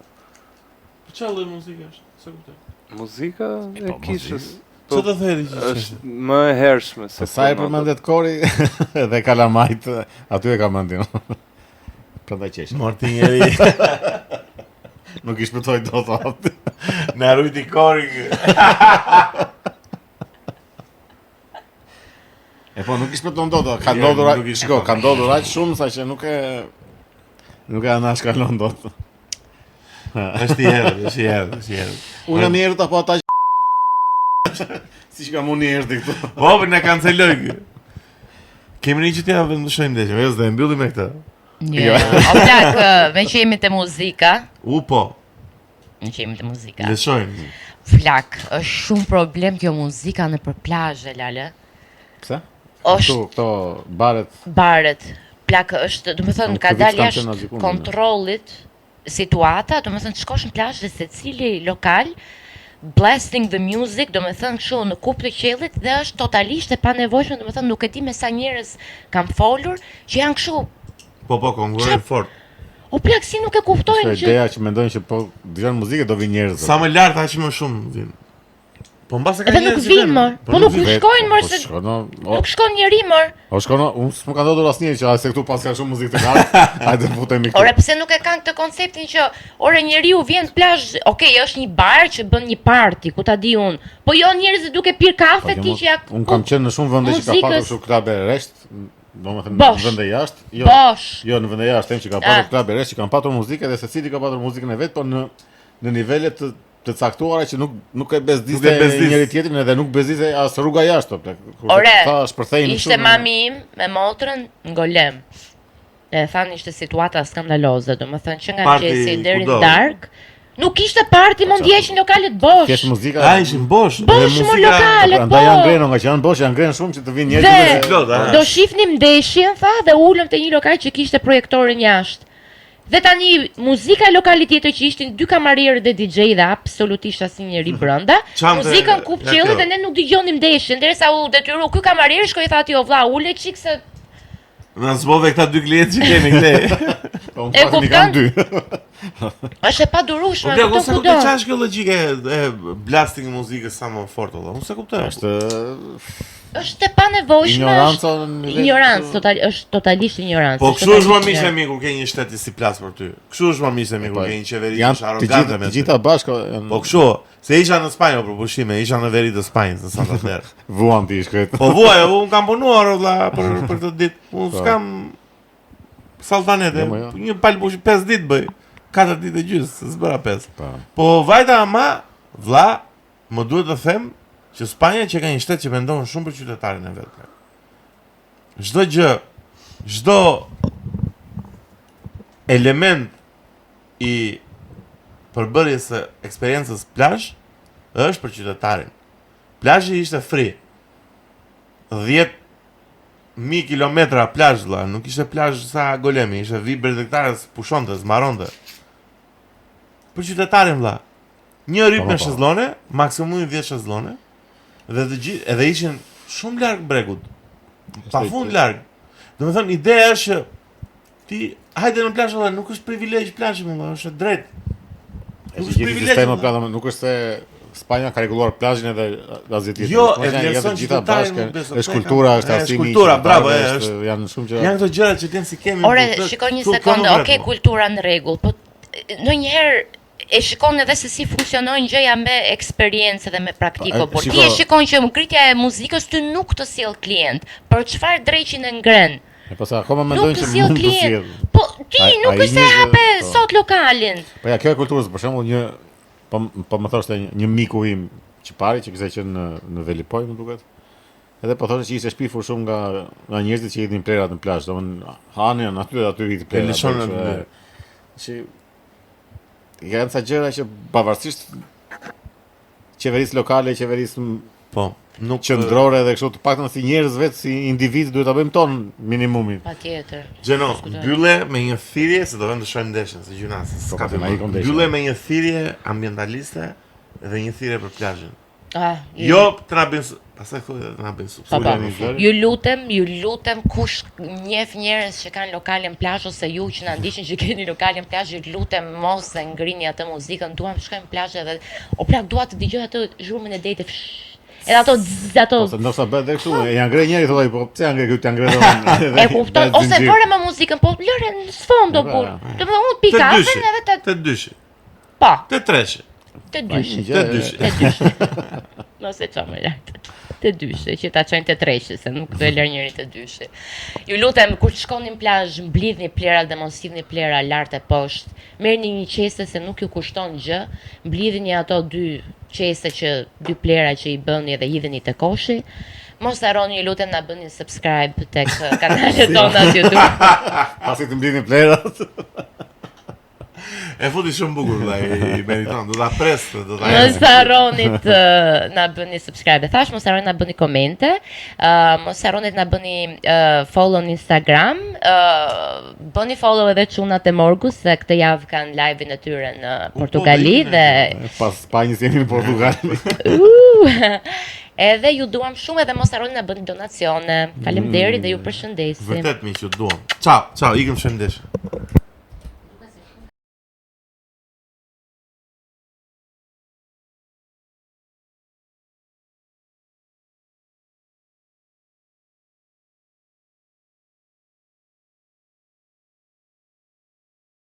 Po çfarë lloj muzike është? S'e kuptoj. Muzika e po, kishës Çfarë do thotë ti? është më e hershme se Po sa e këto notat. përmendet kori dhe kalamajt, aty e ka mendin. Prandaj qesh. Morti njeri Nuk i shpëtoi dot atë. na rujti korin. ky. E po nuk i shpëton dot, ka Jo, ndodhur, nuk i shiko, shpëton. ka ndodhur aq shumë sa që nuk e nuk e anashkalon dot. Është i errët, është i errët, është i errët. Unë jam i errët apo ata që Si që kam unë i errët këtu. Po, po na kanceloi ky. Kemi një që t'ja ndryshojmë ndeshjen, jo, s'do e mbyllim me këtë. Jo. O plak, ë, me që jemi te muzika, U po, me që jemi te muzika. lëshojmë. Plak, është shumë problem kjo muzika në për plazhe, lale. Pse? Është Këtu këto baret baret. Plak është, do të thënë, Unë ka këtë vit dalë s'kam qenë jashtë asgjëkund, kontrollit situata, do të thënë, të shkosh në plazh dhe secili lokal blasting the music, do me thënë kështu në kupë të qiellit dhe është totalisht e panevojshme, do me thënë nuk e di me sa njerëz kam folur që janë kështu, Po po, konkurrojnë fort. o plak si nuk e kuptojnë Është që ideja që mendojnë që po dëgjon muzikë do vinë njerëz. Sa më lart aq më shumë vin. Po mbase ka Edhe nuk njerëz që vinë vënë. mor. Po nuk Vet, shkojnë mor po se shkon, o, o, nuk shkon njeri mor. o shkon, o, unë s'më ka ndodhur asnjëherë që a se këtu pas ka shumë muzikë të lartë, hajde futemi këtu. Ore pse nuk e kanë këtë konceptin që ore njeriu vjen në plazh, okej, është një bar që bën një party, ku ta di unë. Po jo njerëzit duke pirë kafe Po, ti që ja Unë kam qenë në shumë vende që ka patur muzikës- kështu klabe resht, domethënë në Bosh. vende jashtë, jo. Bosh. Jo, në vende jashtë, them që ka patur Ah. klabe resht, që kanë patur muzikë dhe secili ka patur muzikën e vet, po në në nivele të të caktuara që nuk nuk e bezdiste Nuk e bezdis. njëri tjetrin edhe nuk bezdiste as rruga jashtë, po plak. Kur Ore, tha shpërthejnë Ishte mami im me motrën në Golem. E thanë ishte situata skandaloze, domethënë që nga Party mëngjesi deri në kudo. darkë, nuk ishte party, më ndjeshin lokalet bosh. Thjesht muzika. A ishin bosh. Bosh, dhe mo muzika- lokalet, Prandaj janë po. ngrenë, nga që janë bosh, janë ngrenë shumë që të vinë Dhe njerëzit. Plot, a? do shifnim ndeshjen, tha, dhe ulëm te një lokal që kishte projektorin jashtë. Dhe tani muzika e lokalit tjetër që ishin dy kamarierë dhe DJ dhe absolutisht asnjë njeri brenda, Çante muzikën kup nga qiellit kjo. dhe ne nuk dëgjonim ndeshjen, derisa u detyru ky kamarier shkoi i tha atij o vlla, ule çik se Na zbove këta dy klientë që kemi këtej. Po unë E faktin i kam kupton? dy. është e Po padurueshme, plak, unë kupton s'e kuptoj kudo. çfarë është kjo logjike e blasting muzikës sa më fort valla. Unë s'e kuptoj. Është Është e panevojshme, ignoranca është në nivel ignorancë, total është totalisht ignorancë. Po është kështu është më totalisht miqtë e ignorancë. mi kur ke një shtet që si plas për ty. Kështu është më miqtë e mi kur Po, ke një qeveri që Janë është të arrogante gjitha me të ty. gjitha bashkë janë Po kështu, se isha në Spanjë për pushime, isha në veri të Spanjës në Santander. vuan ti shkret. Po vuaj, unë kam punuar o vlla për për këtë ditë. Unë Po. s'kam saltanete. Jo, mo, jo. Një palë pushim 5 ditë bëj. 4 ditë e gjysë, se s'bëra 5. Po. Po vajta ama, vlla, më duhet të them që Spanja që ka një shtet që mendon shumë për qytetarin e vet. Çdo gjë, çdo element i përbërjes së eksperiencës plazh është për qytetarin. Plazhi ishte free. 10.000 kilometra plazh vlla, nuk ishte plazh sa Golemi, ishte vi bregdetare, pushonte, zmaronte. Për qytetarin vlla. Një ryp Po, me po. shezlone, maksimumi 10 shezlone, dhe të gjithë edhe ishin shumë larg bregut. Pafund larg. Do të thënë ideja është që ti hajde në plazh valla, nuk është privilegj plazhi më valla, është e drejtë. Nuk Është është gjithë privilegj. sistemi valla. plazh, nuk është se Spanja ka rregulluar plazhin edhe asgjë tjetër. Jo, Është e janë vlerëson të gjitha qytetarin, bashkë. më beso, Është e, kultura, është e, është arsimi. kultura, bravo, e, qytetarëve, është- janë shumë gjëra. Janë këto gjëra që ti si kemi. Ore, në shiko një Këtu- këtu sekondë, nuk okay, vret, mo. kultura në rregull, po ndonjëherë e shikon edhe se si funksionojnë gjëja me eksperiencë dhe me praktikë, Po, e, por ti shiko- e shikon që ngritja e muzikës ty nuk të sjell klient. Për çfarë dreqin e ngren? E po se akoma Nuk mendojnë të që sjell mund të klient. sjell. Po ti Ai- nuk ai është se një gjë- hape po. sot lokalin. Po ja, kjo e kulturës, për shembull, një po po më thoshte një, një miku im që pari që kishte qenë në në Velipoj, më duket. Edhe po thoshte që ishte shpifur shumë nga nga njerëzit që hidhnin plerat në plazh, domethënë hanin aty dhe aty hidhnin plerat. lëshonin kështu, aty. e, Që janë ca gjëra që pavarësisht qeverisë lokale, qeverisë m- Po. Nuk qendrore edhe kështu të paktën si njerëz vetë si individ duhet ta bëjmë ton minimumin. Patjetër. Gjeno, Diskutoj. mbylle me një thirrje se do vëmë të shohim ndeshjen, se gjyna, se Po, s'ka po, na për. ikon ndeshja. Mbylle me një thirrje ambientaliste dhe një thirrje për plazhin. Ah, ju- Jo, të na bëjnë, su- pastaj thuaj të na bëjnë Po, subscribe. po. Uleni zërin. Ju lutem, ju lutem kush njeh njerëz që kanë lokale në plazh ose ju që na ndiqni që keni lokale në plazh, ju lutem mos e ngrini atë muzikën, duam të shkojmë në plazh edhe o plak dua të dëgjoj atë zhurmën e detit. fsh, Edhe ato zzz, ato Ose ndoshta bëhet edhe kështu, e janë ngre njëri thotë, ai, po pse janë ngre ky, t'ja ngre dhe unë. E kupton, Bëhet ose zinxhir. vëre me muzikën, po lëre në sfond o Po, burr. Do të thonë unë pi Te kafen dyshi, edhe te te dyshi, po, te treshi, te Pa, dyshi. një gjë te e- dyshi. Te dyshi. Mos e ço më lart. Te dyshi, që ta çojnë te treshi, se nuk do e lërë njëri te dyshi. Ju lutem, kur të shkoni në plazh, mblidhni plerat dhe mos hidhni plera lart e poshtë. Merrni një qese se nuk ju kushton gjë, mblidhni ato dy qese që dy plera që i bëni edhe hidheni te koshi. Mos harroni, ju lutem, na bëni subscribe tek eh, kanalet tona të YouTube. Pasi të mblidhni plerat. E futi shumë bukur vëlla, i meriton, do ta pres, do ta Mos harroni të na bëni subscribe. E Thash, mos harroni na bëni komente, uh, mos harroni të na bëni uh, follow në Instagram, uh, bëni follow edhe çunat e Morgus se këtë javë kanë live-in e tyre në Portugali po, dhe Pas Spanjës jemi në Portugal. uh, edhe ju duam shumë edhe mos harroni na bëni donacione. Faleminderit dhe ju përshëndesim. Vërtet miq, ju duam. Ciao, ciao, ikëm shëndeshëm.